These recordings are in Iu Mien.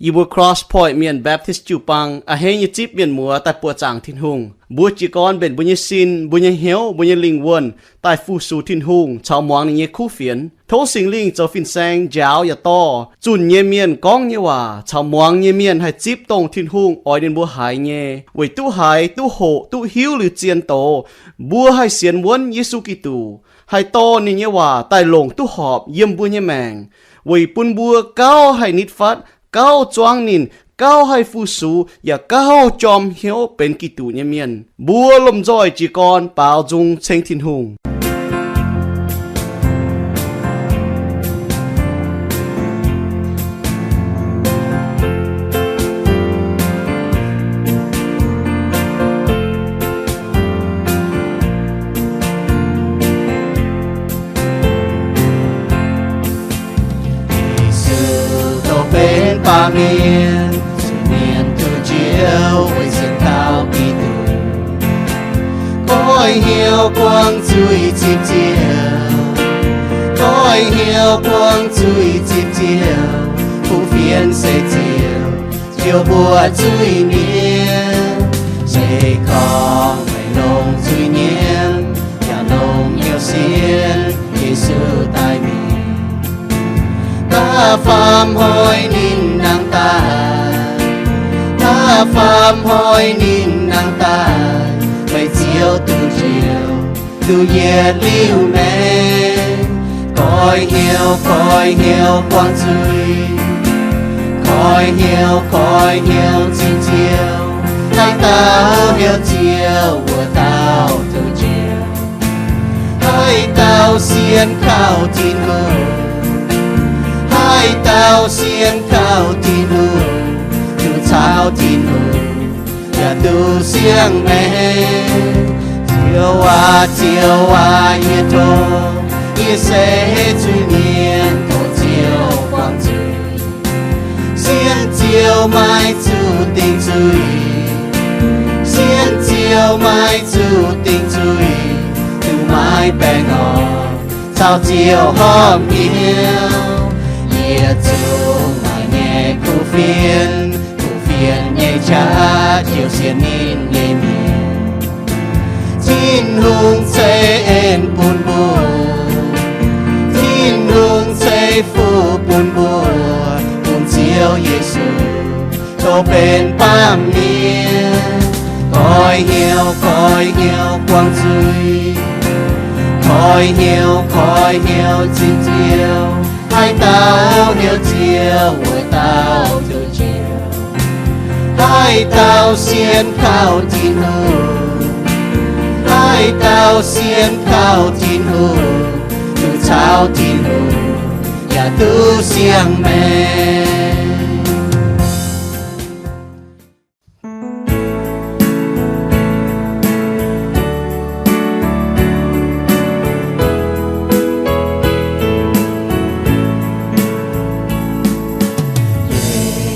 Yie mbuo Cross Point Mienh Baptist jiu-baang a'hneiv nyei zipv mienh muoz daaih buoqc zaangc Tin-Hungh. Mbuo jiez gorn mbenc mbuo nyei sin, mbuo nyei hnyouv, mbuo nyei lingh wuonh daaih fu-sux Tin-Hungh caux muangx ninh nyei kuv fienx. Tov Singx Lingh zoux fin-saeng njaaux yaac dorh zunh nyei mienh gorngv nyei waac caux muangx nyei mienh haih zipv dongh Tin-Hungh oix ninh mbuo haiz nyei. Weic duqv haiz, duqv hoqc, duqv hiuv liuz zien doz, mbuo haih sienx wuonv Yesu Giduc, haih dorh ninh nyei waac daaih longc duqv horpc yiem mbuo nyei maengc, weic bun mbuo gauh haih nitv fatv, gauh zuangv ninh, gauh haih fu-sux, yaac gauh jorm hnyouv benx Giduc nyei mienh. Mbuo lomh nzoih jiez gorn baaux nzung ceng Tin-Hungh. Yesu dongh benx baamh mienh, zuiz-mienh duqv njoux weic sienx kaux Giduc. Goiv hnyouv buangv zuiz zipv ziouc, goiv hnyouv buangv zuiz zipv ziouc, kuv fienx se ziouc, ziouc mbuo zuiz-mienh. Se gorngv meih longc zuiz-mienh, yaac longc hnyouv sienx Yesu daaih mingh, da'faam hnoi ninh nangh daaih, da'faam hnoi ninh nangh daaih, meih ziouc duqv njoux, duqv yietc liuz maengc. Goiv hnyouv, goiv hnyouv buangv zuiz, goiv hnyouv, goiv hnyouv zipv ziouc, haaix dauh hnyouv ziouc wuov dauh duqv njoux. Haaix dauh sienx kaux Tin-Hungh, haaix dauh sienx kaux Tin-Hungh, duqv caux Tin-Hungh yaac duqv siang-maengc. Ziouv aac, Ziouv aac, yie tov, yie se zuiz-mienh, tov Ziouv buangv zuiz. Sienx Ziouv maiv zuqc dingc zuiz, sienx Ziouv maiv zuqc dingc zuiz, duqv maiv baengh orn caux Ziouv horpc hnyouv. Yietc zungv maaih nyei kuv fienx, kuv fienx nyei qaqv ziouc sienx ninh nyei mienh. Tin-Hungh ceix en bun mbuo, Tin-Hungh ceix fuqv bun mbuo, bun Ziouv Yesu dongh benx baamh mienh. Goiv hnyouv, goiv hnyouv buangv zuiz, goiv hnyouv, goiv hnyouv zipv Ziouv, haaix dauh hnyouv Ziouv wuov dauh duqv njoux. Haaix dauh sienx kaux Tin-Hungh, haaix dauh sienx kaux Tin-Hungh, duqv caux Tin-Hungh yaac duqv siang-maengc.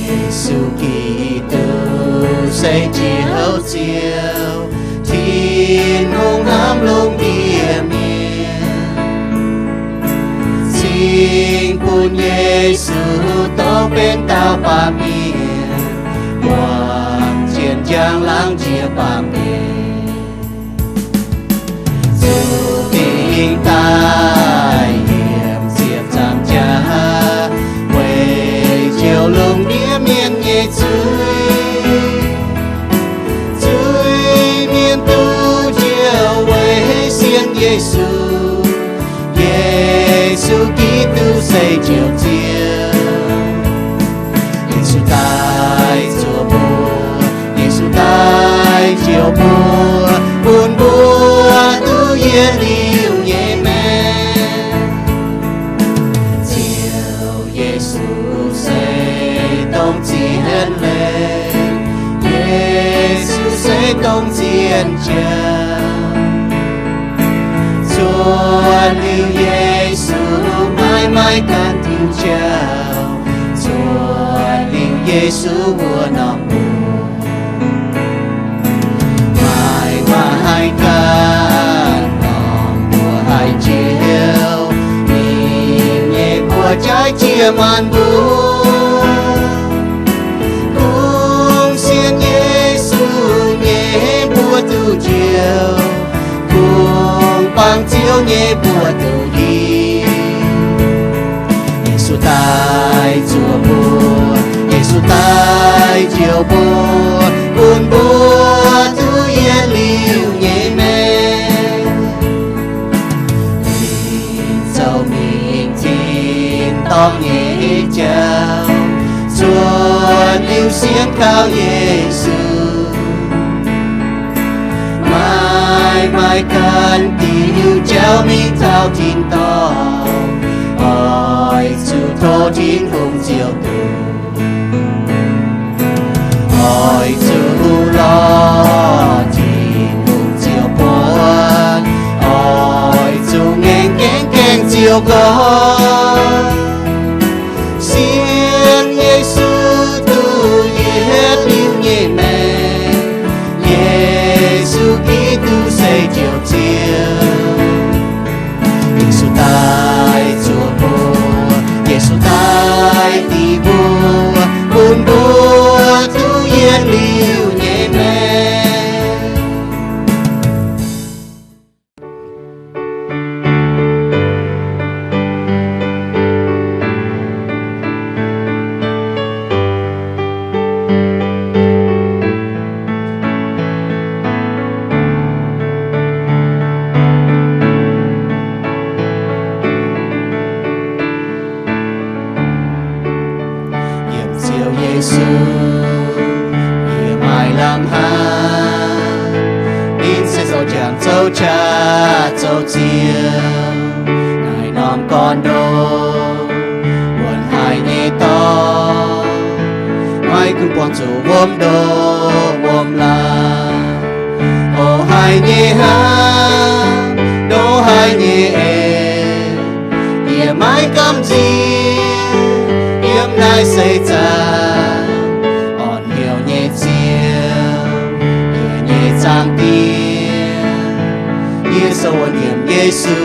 Yesu Giduc se Ziouv Ziouv, Tin-Hungh hnamv lungh ndiev mienh. Cingx bun Yesu dongh benx dauh baamh mienh, muangx jienv njang laangz jiex baamh mienh, zuqc dingc daaih yiemc ziepc nzaangc jaax, weic njoux lungh ndiev mienh nyei zuiz. Zuiz-mienh duqv njoux weic sienx Yesu. Yesu Giduc se Njoux Ziouv. Yesu daaih zuoqc mbuo, Yesu daaih njoux mbuo, bun mbuo duqv yietc liuz nyei maengc. Ziouv Yesu se dongh zien leiz, Yesu se dongh zien jauv. Cuotv liuz Yesu maiv maaih ganh diuh jauv, cuotv liuz Yesu wuov norm mbuox. Maaih maaih ganh norm mbuox haih njoux, ninh nyei mbuox jaaix jiex maanc mbuo. nyei mbuox duqv hiuv. Yesu daaih zuoqc mbuo, Yesu daaih njoux mbuo, bun mbuo duqv yietc liuz nyei maengc. Ninh zoux mingh tin-dorngh nyei jauv, cuotv liuz sienx kaux Yesu. Maaih maaih ganh diuc hiuv jauv mingh taux tin-dorngh, oix zuqc tov Tin-Hungh ziouc duqv. Oix zuqc lorz Tin-Hungh ziouc buatc, oix zuqc ngaengc gaengv gaengh ziouc nqoi. Sienx Yesu duqv yietc liuz nyei maengc, Yesu Giduc se Ziouv Ziouv. Yesu daaih zuoqc mbuo, Yesu daaih dingc mbuo, bun mbuo duqv yietc liuz nyei maengc. Yiem Ziouv Yesu yie maaih lamh hnamv, ninh se zoux njang zoux qaqv zoux Ziouv. Naaiv norm gorn-ndoqv wuonx haic nyei dorngx, maiv gunv buangh zuqc wuom ndoqv wuom laangc. Hoz haic nyei hnamv, ndoqv haic nyei en, yie maiv gamh nziex yiem naaiv seix zaangc. Orn hnyouv nyei Ziouv, yie nyei Zaangc Diex, yie sou wuonx yiem Yesu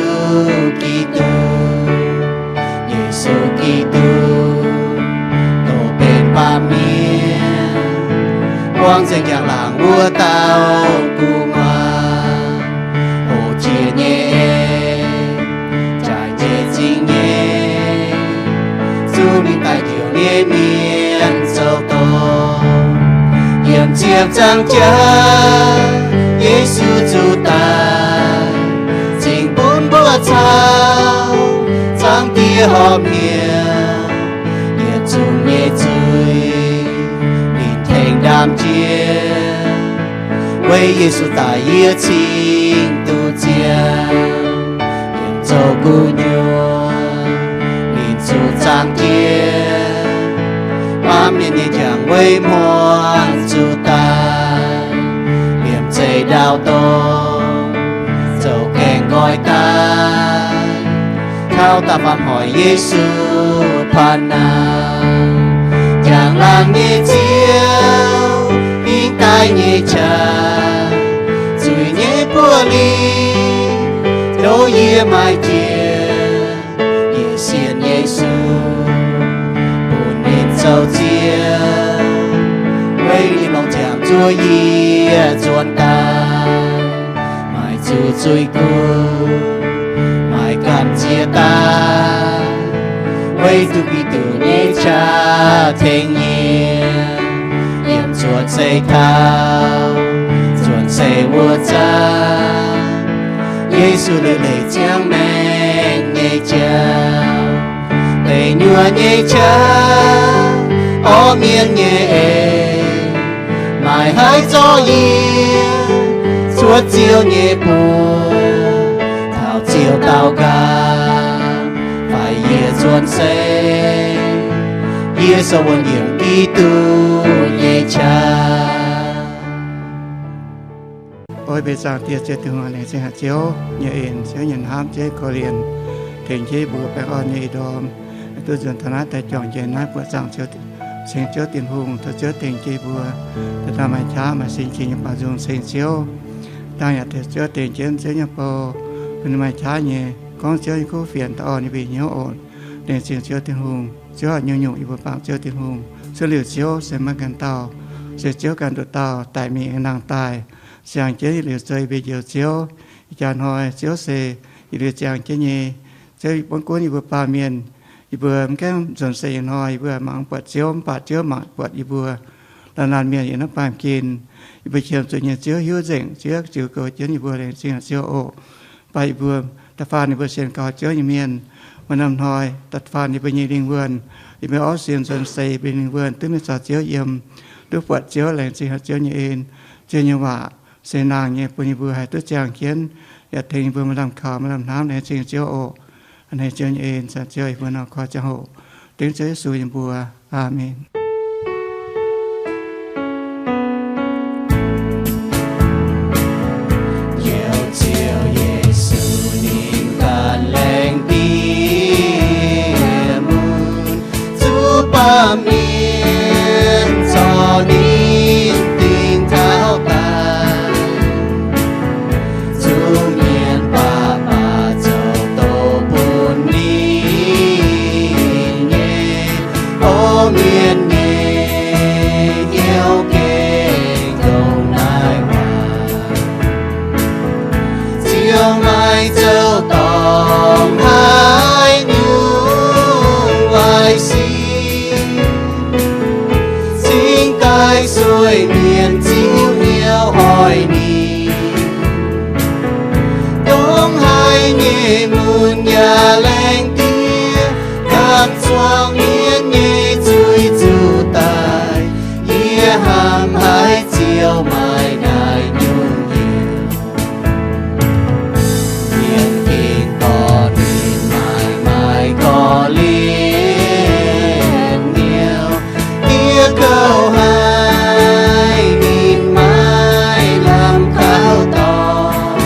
Giduc. Yesu Giduc, dongh benx baamh mienh, buangh nzengc njang-laangc wuov dauh gu'nguaaz. Hoqc jiex nyei en, jaaix nyei zingh nyeic, zuqc ninh daaih njoux nyei mienh zoux dorn. Yiem ziepc nzaangc jaax, Yesu zuqc daaih, cingx bun mbuo caux Zaangc Diex horpc hnyouv. Yietc zungv nyei zuiz ninh tengx ndaamv jiex. Weic Yesu daaih yie cingx duqv ziangh, yiem zoux gu'nyuoz ninh zuqc zaangc jiex. Baamh mienh nyei jangx weic hmuangx zuqc daaih, liemh zeih ndaauv dorngx zoux gaengh nqoi daaih, taux daaih faaux hoic Yesu paan naaic. Njang-laangc nyei Ziouv, hingv daaih nyei qaqv, zuiz nyei buoz-ling ndoqv yie maaih jiex. Yie sienx Yesu, bun ninh zoux Ziouv, weic ninh longc ziangx zuov yie nzuonx daaih, maaih zuqc zuiz gunv, maaih gamh nziex daaih, weic zuqc Giduc nyei qaqv tengx yie, yiem nzuonx seix taux nzuonx seix wuov zanc, Yesu leiz-leiz ziangh maengc nyei jauv, deic nyuoqc nyei qaqv, orv mienh nyei eix, maaih haaix zorqv yie cuotv Ziouv nyei buoz, taux Ziouv daaux nqaang faix yie nzuonx seix. Yie sou wuonx yiem Giduc nyei qaqv. Oi, mbuo Zaangc Diex Ziouv Tin-Hungh, laengz zingh haic Ziouv nyei en, Ziouv nyei hnamv, Ziouv korv-lienh, tengx jienv mbuo baengh orn nyei ih ndorm duqv nzuonx taux naaiv daaih juangc jienv naaiv buoqc zaangc Ziouv, ceng Ziouv Tin-Hungh, tov Ziouv tengx jienv mbuo, daaih maaih qaqv maaih sin-kingx nyei baaux nzung ceng Ziouv. Dangh yaac tov Ziouv tengx jienv Ziouv nyei bou, bun ninh maaih qaqv nyei gorngv Ziouv nyei kuv fienx daaih orn ninh mbuo hnyouv oc. Laengz zingh Ziouv Tin-Hungh, Ziouv oix nyungc-nyungc yie mbuo bangc Ziouv Tin-Hungh. Cuotv liuz Ziouv se maiv ganh dauh, se Ziouv ganh nduqc dauh daic mingh aengx nangh daaih, siang jienv liuz zoux yie mbuo Njoux Ziouv. Ih jaax hnoi Ziouv se yie mbuo ziangh jienv nyei. Ziouv, maiv gunv yie mbuo baamh mienh, yie mbuo mv gaengh nzuonx seix nyei hnoi, yie mbuo mangc buatc Ziouv, mv baac Ziouv mangc buatc yie mbuo laanh laanh mienh yiem naaiv baamh gen. Yie mbuo qiemx zuqc nyei Ziouv hiuv nzengc, Ziouv ziux goux jienv yie mbuo laengz zingh Ziouv oc. Mv baac yie mbuo da'faanh yie mbuo sienx kaux Ziouv nyei mienh, maaih norm hnoi da'faanh yie mbuo nyei lingh wuonh, yie mbuo orv sin nzuonx seix, yie mbuo lingh wuonh duqv mingh caux Ziouv yiem, duqv buatc Ziouv, laengz zingh Ziouv nyei en, Ziouv nyei waac se nangh nyei bun yie mbuo haih duqv ziangh jienv, yaac tengx yie mbuo maaih lamh kaux maaih lamh hnamv, laengz zingh Ziouv oc. A'hneiv Ziouv nyei en, caux Ziouv yie mbuo nor koi ziangh hoc, dengv Ziouv Yesu yie mbuo. Aamen. Ziouv Yesu ninh ganh laengz diex mun, zuqc baamh mienh corc ninh dingc taux daaih. Zuqc mienh baac baac zoux doz bun ninh nyei, o mienh nyei hnyouv gengh dongh naaiv waac. Ziouv maiv zoux dorngc haaix nyungc waaic sic, cingx daaih sueih mienh ziouc hnyouv oix ninh. Dongh haaix nyei mun yaac laengz diex, ganh zuangx mienh nyei zuiz zuqc daic. Yie hnamv haiz Ziouv maaih naaiv nyungc hnyouv. Mienh gengh dorh ninh maaiz maaiz korv-lienh hnyouv, diev kouv haic ninh maiv lamh kaux dorngx.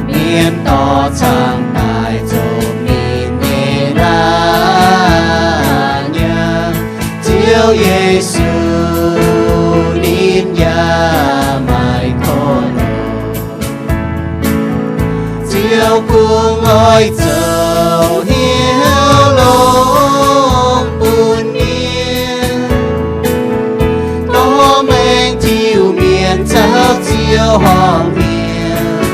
Mienh dorh caangh daaih zoux ninh nyei laanh nyaanh. Ziouv Yesu ninh yaac maaih korv-lienh. Ziouv kungx oix zoux hnyouv longx bun mienh, dorh maengc tiuv mienh caux Ziouv horngc hnyouv.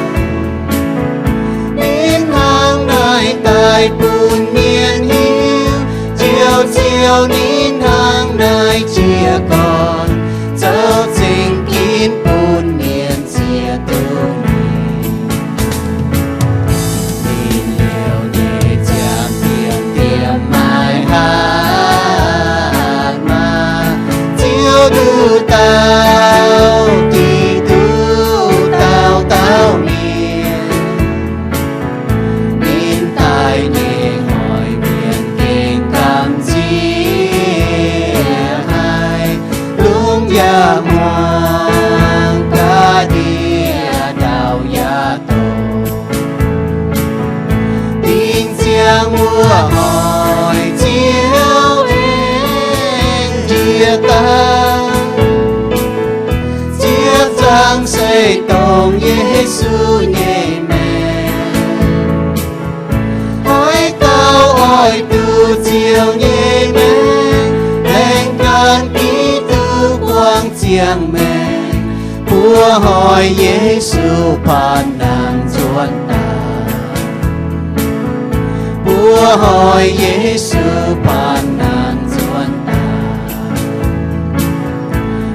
Ninh hnangv naaiv daaih bun mienh hiuv, Ziouv, Ziouv ninh hnangv naaiv jiez gorn, zoux zengc ginv bun mienh ziex duqv mingh. Ninh liouh nyei ziangh diemv diemv maaih hatc maaz, Ziouv nduqc dauh dingc duqv dauh dauh mienh. Ninh daaih nyei hoic mienh gengh gamh nziex haic, lungh yaac hmuangx, ga'ndiev ndau yaac doqc. Dingc ziangx wuov hoic Ziouv aengx njiec daaih. Ziepc nzaangc se dongh Yesu nyei maengc. Haaix dauh oix duqv Ziouv nyei maengc, aengx ganh Giduc buangh ziangh maengc. Mbuo hoic Yesu baamh nangc nzuonx daaih. Mbuo hoic Yesu baamh nangc nzuonx daaih.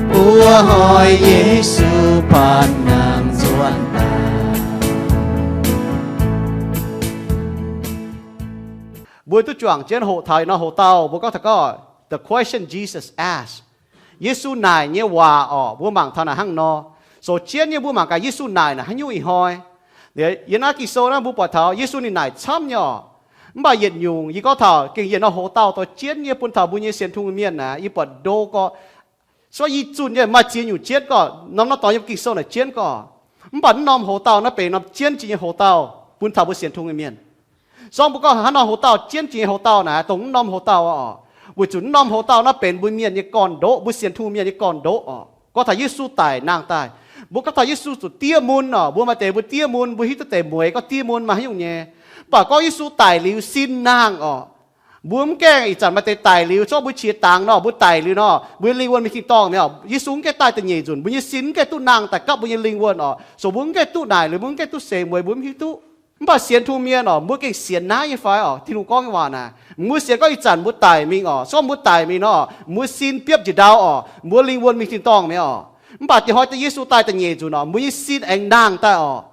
Mbuo hoic Yesu baamh nangc nzuonx daaih. Mbuo duqv juangc jienv hoqc taux ih norm hoc-dauh, mbuo gorngv taux gorngv, the question Jesus asked. Yesu naaic nyei waac orqc, mbuo mangc taux naaic hnangv nor. Sou jienv nyei mbuo mangc gaax Yesu naaic naaic haaix nyungc ih hnoi. Yiem naaiv Ging-Sou naaiv mbuo buatc taux Yesu ninh naaic camv nyei orqc. Mv baac yietc nyungc yie gorngv taux gengh yie norm hoc-dauh dorh jienv nyei bun taux mbuo nyei sienx Tin-Hungh mienh naaic, yie buatc ndo gorqv, suov i zunh nyei maaih ziex nyungc jienv gorqv, norm naaiv dorngx yiem Ging-Sou naaic jienv gorqv. Mv baac naaiv norm hoc-dauh naaiv benx norm jienv jiex nyei hoc-dauh bun taux mbuo sienx Tin-Hungh nyei mienh. Zorngv mbuo gorngv haaix norm hoc-dauh jienv jiex nyei hoc-dauh naaic, dongh mv norm hoc-dauh orqc. Weic zuqc mv norm hoc-dauh naaiv benx mbuo mienh nyei gorn-ndoqv, mbuo sienx Tin-Hungh mienh nyei gorn-ndoqv orqc. Gorngv taux Yesu daic nangh daaih, mbuo gorngv taux Yesu zuqc diev mun orqc. Mbuo maaih deix mbuo diev mun, mbuo hiuv duqv deix mueiz gorngv diev mun maaih haaix nyungc nyei. Mv baac gorngv Yesu daic liuz sin nangh orqc, mbuo mv gaengh ih zanc maaih deix daic liuz, zorngv mbuo qiex dangx nor, mbuo daic liuz nor, mbuo nyei lingh wuonh mingh tin-dorngh mi'aqv. Yesu mv gaengh daaih da'nyeic nzunc, mbuo nyei sin mv gaengh duqv nangh daaih gapv mbuo nyei lingh wuonh orqc. So mbuo mv gaengh duqv naaic liuz, mbuo mv gaengh duqv seix mueiz, mbuo mv hiuv duqv. Mv baac sienx Tin-Hungh mienh orqc, mbuo gengh sienx naaiv nyei fai orqc? Tin-Hungh gorngv nyei waac naaic, mbuo sienx gorngv ih zanc mbuo daic mingh orqc, se gorngv mbuo daic mingh nor, mbuo sin biopv njiec ndau orqc, mbuo lingh wuonh mingh tin-dorngh mi'aqv orqc. Mv baac dieh hnoi deix Yesu daaih da'nyeic nzunc orqc, mbuo nyei sin aengx nangh daaih orqc.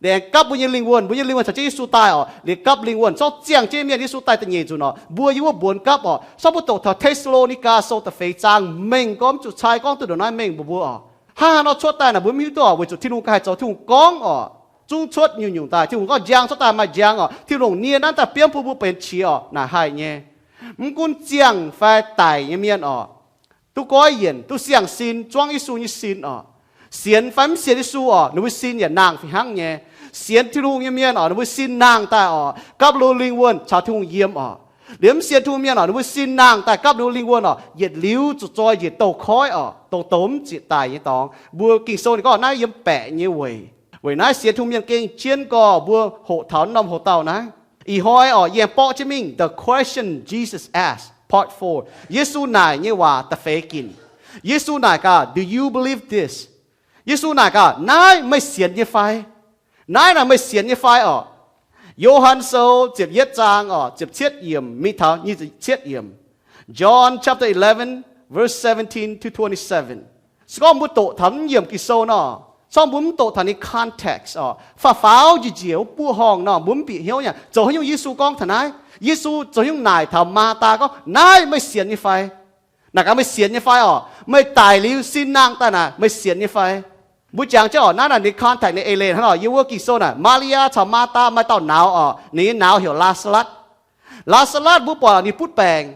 Liuz aengx gapv mbuo nyei lingh wuonh, mbuo nyei lingh wuonh caux jienv Yesu daaih orqc. Liuz gapv lingh wuonh, zorqv ziangh jienv mienh Yesu daaih da'nyeic nzunc orqc, mbuo yiem wuov mbuonx gapv orqc. Sorng mbuo doqc taux Te^saa^lo^ni^gaa Sou da'feix zaang mengh gorngv zuqc cai gorngv duqv ndongc naaiv mengh mbuox mbuo orqc. Hnangv haaix nor cuotv daaih naaic mbuo mv hiuv duqv orqc, weic zuqc Tin-Hungh ganh haih zoux Tin-Hungh gorngv orqc. Zungv cuotv nyungc-nyungc daaih, Tin-Hungh gorngv njang cuotv daaih maaih njang orqc. Tin-Hungh nie nanv daaih biomv bun mbuo benx qiex orqc, naaic haih nyei. Mv gunv ziangh fai daic nyei mienh orqc, duqv goiv yienc, duqv siang-sin, zuangv Yesu nyei sin orqc. Sienx fai mv sienx Yesu orqc, ninh mbuo sin yaac nangh fih hnangv nyei. Sienx Tin-Hungh nyei mienh orqc, ninh mbuo sin nangh daaih orqc, gapv lui lingh wuonh caux Tin-Hungh yiem orqc. Liuz mv sienx Tin-Hungh mienh orqc, ninh mbuo sin nangh daaih gapv lui lingh wuonh orqc, yietc liuz zuqc zoi njiec douz-koiv orqc, dongh douz mv zieqc daic nyei dorngx. Mbuo Ging-Sou ninh gorngv naaiv yiem baeqc nyei weic. Weic naaiv sienx Tin-Hungh mienh gengh jienv gorx mbuo hoqc taux norm hoc-dauh naaiv. Ih hnoi orqc, yie aengx borqv jienv mingh The Question Jesus Asked, Part Four, Yesu naaic nyei waac da'feix ginc. Yesu naaic gaax, Do you believe this? Yesu naaic gaax, naaiv meih sienx nyei fai? Naaiv naaic meih sienx nyei fai orqc? Yo^han Sou ziepc yietv zaang orqc, ziepc cietv yiemc mingh taux nyic ziepc cietv yiemc. John chapter eleven, verse seventeen to twenty-seven. Se gorngv mbuo doqc taux mv yiemc Ging-Sou nor, se gorngv mbuo mv doqc taux ninh context orqc, faaux faaux njiec njiec wuov buoqv horngh nor, mbuo mv bieqc hnyouv nyei, zoux haaix nyungc Yesu gorngv taux naaiv. Yesu zoux haaix nyungc naaic taux Maatao gorngv, naaiv meih sienx nyei fai? Naaic gaax, meih sienx nyei fai orqc? Meih daic liuz sin nangh daaih naaic, meih sienx nyei fai? Mbuo jangx jienv orqc, naaiv naaic ninh context ninh eix leiz hnangv orqc, yiem wuov Ging-Sou naaic, Maa^li^yaa caux Maatao maaih dauh nauz orqc, ninh nyei nauz heuc Laa^saa^latv. Laa^saa^latv mbuo buatc ninh butv baengc.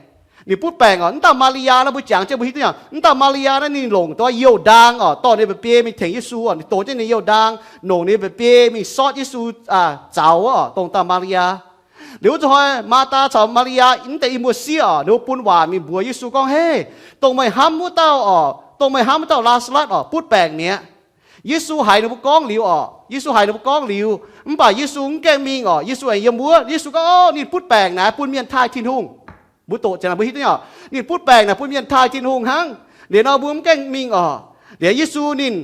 Ninh butv baengc orqc, mv dauh Maa^li^yaa naaiv mbuo jangx jienv mbuo hiuv duqv nyei, mv dauh Maa^li^yaa naaiv ninh longc dongh youh ndaang orqc, dorh ninh mba'biei mingh tengx Yesu orqc, ninh dongz jienv ninh youh ndaang, longc ninh mba'biei mingh sortv Yesu zaux orqc, dongh dauh Maa^li^yaa. Liuz wuov zuqc hnoi Maatao caux Maa^li^yaa mv deix i muoz-sieqv orqc, ninh mbuo bun waac mingh mbuox Yesu gorngv, Hei, dongh meih hnamv wuov dauh orqc, dongh meih hnamv wuov dauh Laa^saa^latv orqc, butv baengc mi'aqv. Yesu haiz ninh mbuo gorngv liuz orqc, Yesu haiz ninh mbuo gorngv liuz, mv baac Yesu mv gaengh mingh orqc. Yesu aengx yiem wuov. Yesu gorngv, Ov, ninh butv baengc naaic bun mienh taaih Tin-Hungh. Mbuo doqc ziangx naaic mbuo hiuv duqv nyei orqc, ninh butv baengc naaic bun mienh taaih Tin-Hungh hnangv. Liuz nor mbuo mv gaengh mingh orqc. Liuz Yesu ninh,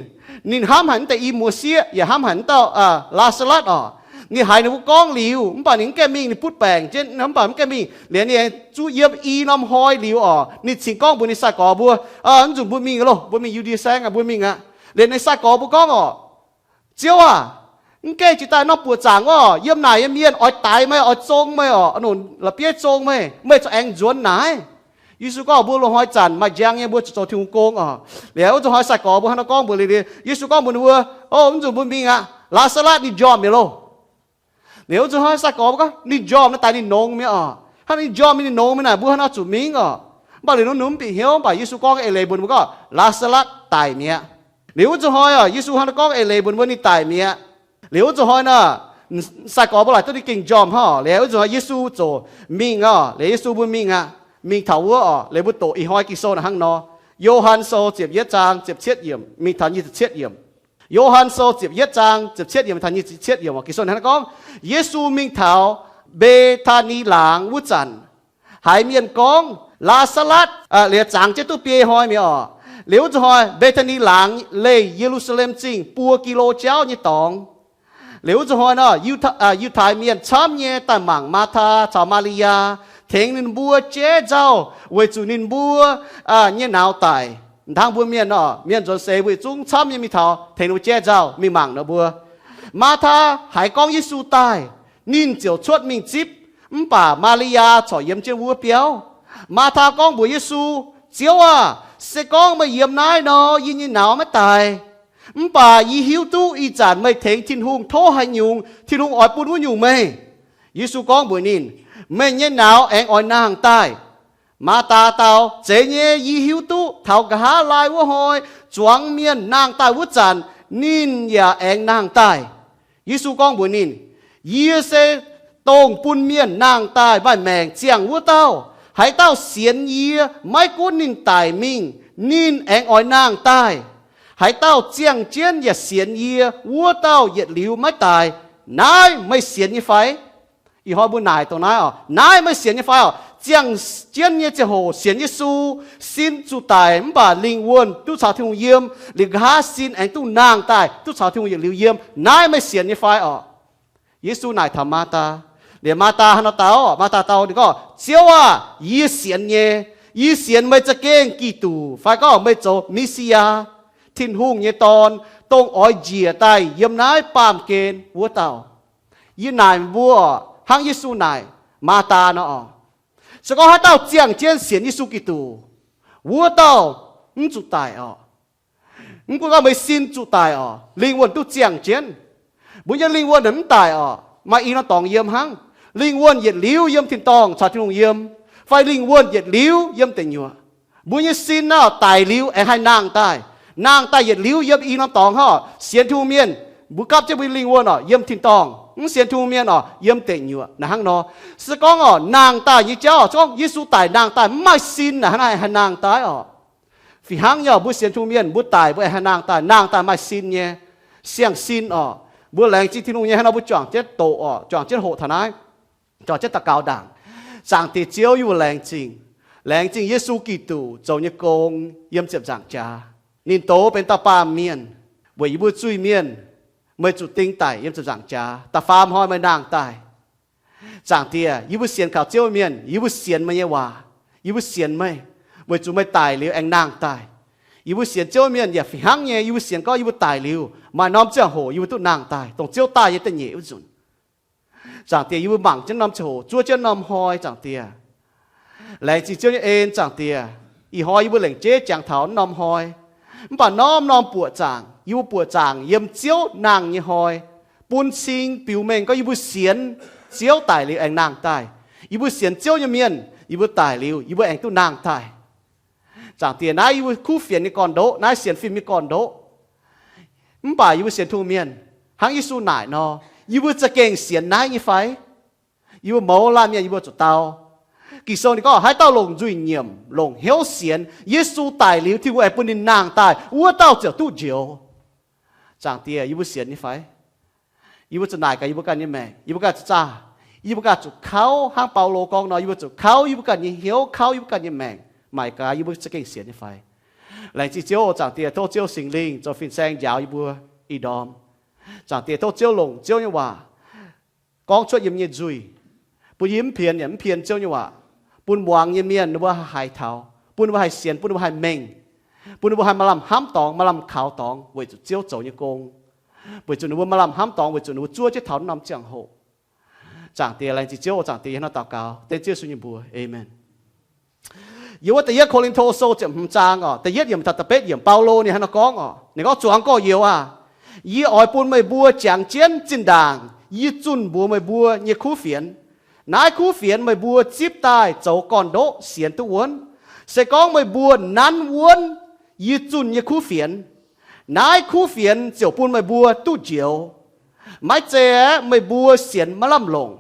ninh hnamv haic mv deix i muoz-sieqv, yaac hnamv haic mv dauh Laa^saa^latv orqc. Ninh haiz ninh mbuo gorngv liuz, mv baac ninh mv gaengh mingh, ninh butv baengc jienv, mv baac mv gaengh mingh. Liuz ninh zuqv yiem i norm hnoi liuz orqc, ninh cingx gorngv mbuox ninh sai-gorx mbuo, Aa, mv nzunc mbuo mingh loh, mbuo mingh Yu^ndie Saengv aqv, mbuo mingh aqv. Liuz ninh sai-gorx mbuo gorngv orqc, Ziouv aac, mv gaengh jiex daaih norm buoqc zaangc orqc, yiem naaic nyei mienh oix daix meih, oix zong meih orqc, la'bieiv zong meih, meih corc aengx nzuonx naaic. Yesu gorngv mbuo loz-hnoi zanc maaih njang nyei, mbuo zuqc zoux Tin-Hungh gong orqc. Liuz wuov zuqc hnoi sai-gorx mbuo hnangv nor gorngv mbuox liuz, Yesu gorngv mbuox ninh mbuo, Ov, mv nzunc mbuo mingh aqv. Laa^saa^latv ninh njormh mi'aqv loh. Liuz wuov zuqc hnoi sai-gorx mbuo gorngv, Ninh njormh naaiv daaih ninh nongx mi'aqv orqc. Hnangv ninh njormh ninh nongx mi'aqv naaic, mbuo hnangv nor zuqc mingh orqc. Mv baac liuz nor ninh mv bieqc hnyouv, mv baac Yesu gorngv eix leiz mbuox ninh mbuo gorngv, Laa^saa^latv daic mi'aqv. Liuz wuov zuqc hnoi orqc, Yesu hnangv nor gorngv eix leiz mbuox ninh mbuo ninh daic mi'aqv. Liuz wuov zuqc hnoi nor, sai-gorx mbuo laaic duqv ninh gengh njormh hnangv orqc. Liuz wuov zuqc hnoi Yesu ziouc mingh orqc. Liuz Yesu mbuo mingh aqv. Mingh taux wuov orqc, liuz mbuo doqc ih hnoi Ging-Sou naaic hnangv nor. Yo^han Sou ziepc yietv zaang ziepc cietv yiemc mingh taux nyic ziepc cietv yiemc. Yo^han Sou ziepc yietv zaang ziepc cietv yiemc taux nyic ziepc cietv yiemc orqc, Ging-Sou hnangv nor gorngv, Yesu mingh taux Mbe^taa^ni Laangz wuov zanc, haiz mienh gorngv, Laa^saa^latv, aa, liuz zangx jienv duqv biei hnoi mi'aqv orqc. Liuz wuov zuqc hnoi Mbe^taa^ni Laangz leih Ye^lu^saa^lem Zingh buo gi^lo jauv nyei dorngx. Liuz wuov zuqc hnoi nor, Yiu, aa, Yiutai mienh camv nyei daaih mangc Maathaa caux Maa^li^yaa, tengx ninh mbuo jaiv nzauh, weic zuqc ninh mbuo, aa, nyei nauz daic. Hnangv mbuo mienh nor, mienh nzuonx seix weic zungv camv nyei mingh taux tengx ninh mbuo jaiv nzauh mingh mangc ninh mbuo. Maathaa haiz gorngv Yesu daaih, ninh ziouc cuotv mingh zipv, mv baac Maa^li^yaa corc yiem jienv wuov biauv. Maathaa gorngv mbuox Yesu, Ziouv aah! Se gorngv meih yiem naaiv nor, yie nyei nauz maiv daic. Mv baac yie hiuv duqv ih zanc meih tengx Tin-Hungh tov haaix nyungc, Tin-Hungh oix bun wuov nyungc meih. Yesu gorngv mbuox ninh, Meih nyei nauz aengx oix nangh daaih. Maathaa dau, Zeiz nyei, yie hiuv duqv taux nqa'haav laai wuov hnoi zuangx mienh nangh daaih wuov zanc, ninh yaac aengx nangh daaih. Yesu gorngv mbuox ninh, Yie se dongh bun mienh nangh daaih maaih maengc ziangh wuov dauh. Haaix dauh sienx yie, maiv gunv ninh daic mingh, ninh aengx oix nangh daaih. Haaix dauh ziangh jienv yaac sienx yie, wuov dauh yietc liuz maiv daic. Naaiv meih sienx nyei fai? Ih hnoi mbuo naaic dongh naaiv orqc, naaiv meih sienx nyei fai orqc? Ziangh jienv nyei ziangh hoc sienx Yesu, sin zuqc daic mv baac lingh wuonh duqv caux Tin-Hungh yiem, liuz nqa'haav sin aengx duqv nangh daaih duqv caux Tin-Hungh yietc liuz yiem. Naaiv meih sienx nyei fai orqc? Yesu naaic taux Maa^taa. Liuz Maa^taa hnangv nor dau, Maa^taa dau ninh gorngv, Ziouv aah! Yie sienx nyei. Yie sienx meih za'gengh Giduc, fai gorngv meih zoux Mi^si^yaa, Tin-Hungh nyei Dorn, dongh oix njiec daaih yiem naaiv baamh gen wuov dauh. Yie naaic mbuo hnangv Yesu naaic Maa^taa nor oc, se gorngv haaix dauh ziangh jienv sienx Yesu Giduc, wuov dauh mv zuqc daic oc. Mv gunv gorngv meih sin zuqc daic oc, lingh wuonh duqv ziangh jienv. Mbuo nyei lingh wuonh mv daic oc, maaih i norm dorngx yiem hnangv. Lingh wuonh yietc liuz yiem tin-dorngh caux Tin-Hungh yiem, fai lingh wuonh yietc liuz yiem deic nyuoqc. Mbuo nyei sin naaiv daic liuz aengx haih nangh daaih. Nangh daaih yietc liuz yiem i norm dorngx hnangv oc. Sienx Tin-Hungh mienh, mbuo gapv jienv mbuo nyei lingh wuonh oc, yiem tin-dorngh. Mv sienx Tin-Hungh mienh oc, yiem deic nyuoqc. Naaic hnangv nor, se gorngv oc, nangh daaih nyei jauv oc, se gorngv Yesu daic nangh daaih mv maaih sin naaic hnangv naaiv haih nangh daaih oc. Fih hnangv nyei oc, mbuo sienx Tin-Hungh mienh mbuo daic mbuo aengx haih nangh daaih, nangh daaih maaih sin nyei, siang-sin oc. Mbuo laengz zingh Tin-Hungh nyei hnangv nor mbuo juangc jienv doqc oc, juangc jienv hoqc taux naaiv, juangc jienv daux gaux ndaangc. Zaangc Diex Ziouv, yie mbuo laengz zingh, laengz zingh Yesu Giduc zoux nyei gong yiem ziepc nzaangc jaax. Ninh douz benx dauh baamh mienh weic yie mbuo zuiz-mienh, meih zuqc ding daic yiem ziepc nzaangc jaax, da'faam hnoi meih nangh daaih. Zaangc Diex, yie mbuo sienx kaux Ziouv mienh, yie mbuo sienx meih nyei waac, yie mbuo sienx meih, weic zuqc meih daic liuz aengx nangh daaih. Yie mbuo sienx Ziouv mienh yaac fih hnangv nyei, yie mbuo sienx gorngv yie mbuo daic liuz maaih norm ziangh hoc yie mbuo duqv nangh daaih, dongh Ziouv daaih nyei da'nyeic wuov nzunc. Zaangc Diex, yie mbuo mangc jienv norm ziangh hoc, zuov jienv norm hnoi, Zaangc Diex. Laengz zingh Ziouv nyei en, Zaangc Diex. Ih hnoi yie mbuo lengc jeiv jangx taux norm hnoi, mv baac norm-norm buoqc zaangc yie mbuo buoqc zaangc yiem Ziouv nangh nyei hnoi, bun cing biux mengh gorngv yie mbuo sienx Ziouv daic liuz aengx nangh daaih. Yie mbuo sienx Ziouv nyei mienh, yie mbuo daic liuz yie mbuo aengx duqv nangh daaih. Zaangc Diex, naaiv yie mbuo kuv fienx nyei gorn-ndoqv, naaiv sienx fim nyei gorn-ndoqv. Mv baac yie mbuo sienx Tin-Hungh mienh, hnangv Yesu naaic nor, yie mbuo za'gengh sienx naaiv nyei fai? Yie mbuo mouz laanh mienh yie mbuo zuqc dau. Ging-Sou ninh gorngv, haaix dauh longc nzuih nyiemc, longc hnyouv sienx Yesu daic liuz Tin-Hungh aengx bun ninh nangh daaih, wuov dauh ziouc duqv njoux. Zaangc Diex, yie mbuo sienx nyei fai? Yie mbuo zuqc naaic gaax yie mbuo ganh nyei maengc, yie mbuo ganh zuqc zaah, yie mbuo ganh zuqc kauv hnangv Baulo gorngv nor, yie mbuo zuqc kauv yie mbuo ganh nyei hnyouv, kauv yie mbuo ganh nyei maengc, maaic gaax yie mbuo za'gengh sienx nyei fai. Laengz zingh Ziouv oc, Zaangc Diex, tov Ziouv Singx Lingh zoux fin-saeng njaaux yie mbuo ih ndorm. Zaangc Diex, tov Ziouv longc Ziouv nyei waac gorngv cuotv yiem nyei nzuih, bun yie mv pien yaac mv pien Ziouv nyei waac, bun muangx nyei mienh ninh mbuo haih haiz taux, bun ninh mbuo haih sienx, bun ninh mbuo haih mengh, bun ninh mbuo haih maaih lamh hnamv dorngx, maaih lamh kaux dorngx weic zuqc Ziouv zoux nyei gong, weic zuqc ninh mbuo maaih lamh hnamv dorngx, weic zuqc ninh mbuo zuov jienv taux norm ziangh hoc. Zaangc Diex, laengz zingh Ziouv oc, Zaangc Diex, yie hnangv naaiv daux gaux dengv Ziouv Yesu nyei mbuox, aamen. Yiem wuov da'yietv Ko^lin^to Sou ziepc hmz zaang oc, da'yietv yiemc taux da'betv yiemc, Baulo ninh hnangv naaiv gorngv oc, ninh gorngv, zuangx gorx-youz aah, yie oix bun meih mbuo jangx jienv zinh ndaangc yie zunh mbuox meih mbuo nyei kuv fienx. Naaiv kuv fienx meih mbuo zipv daaih zoux gorn-ndoqv sienx duqv wuonv. Se gorngv meih mbuo nanv wuonv yie zunh nyei kuv fienx, naaiv kuv fienx ziouc bun meih mbuo duqv njoux. Maiv zeiz aeqv, meih mbuo sienx maiv lamh longc.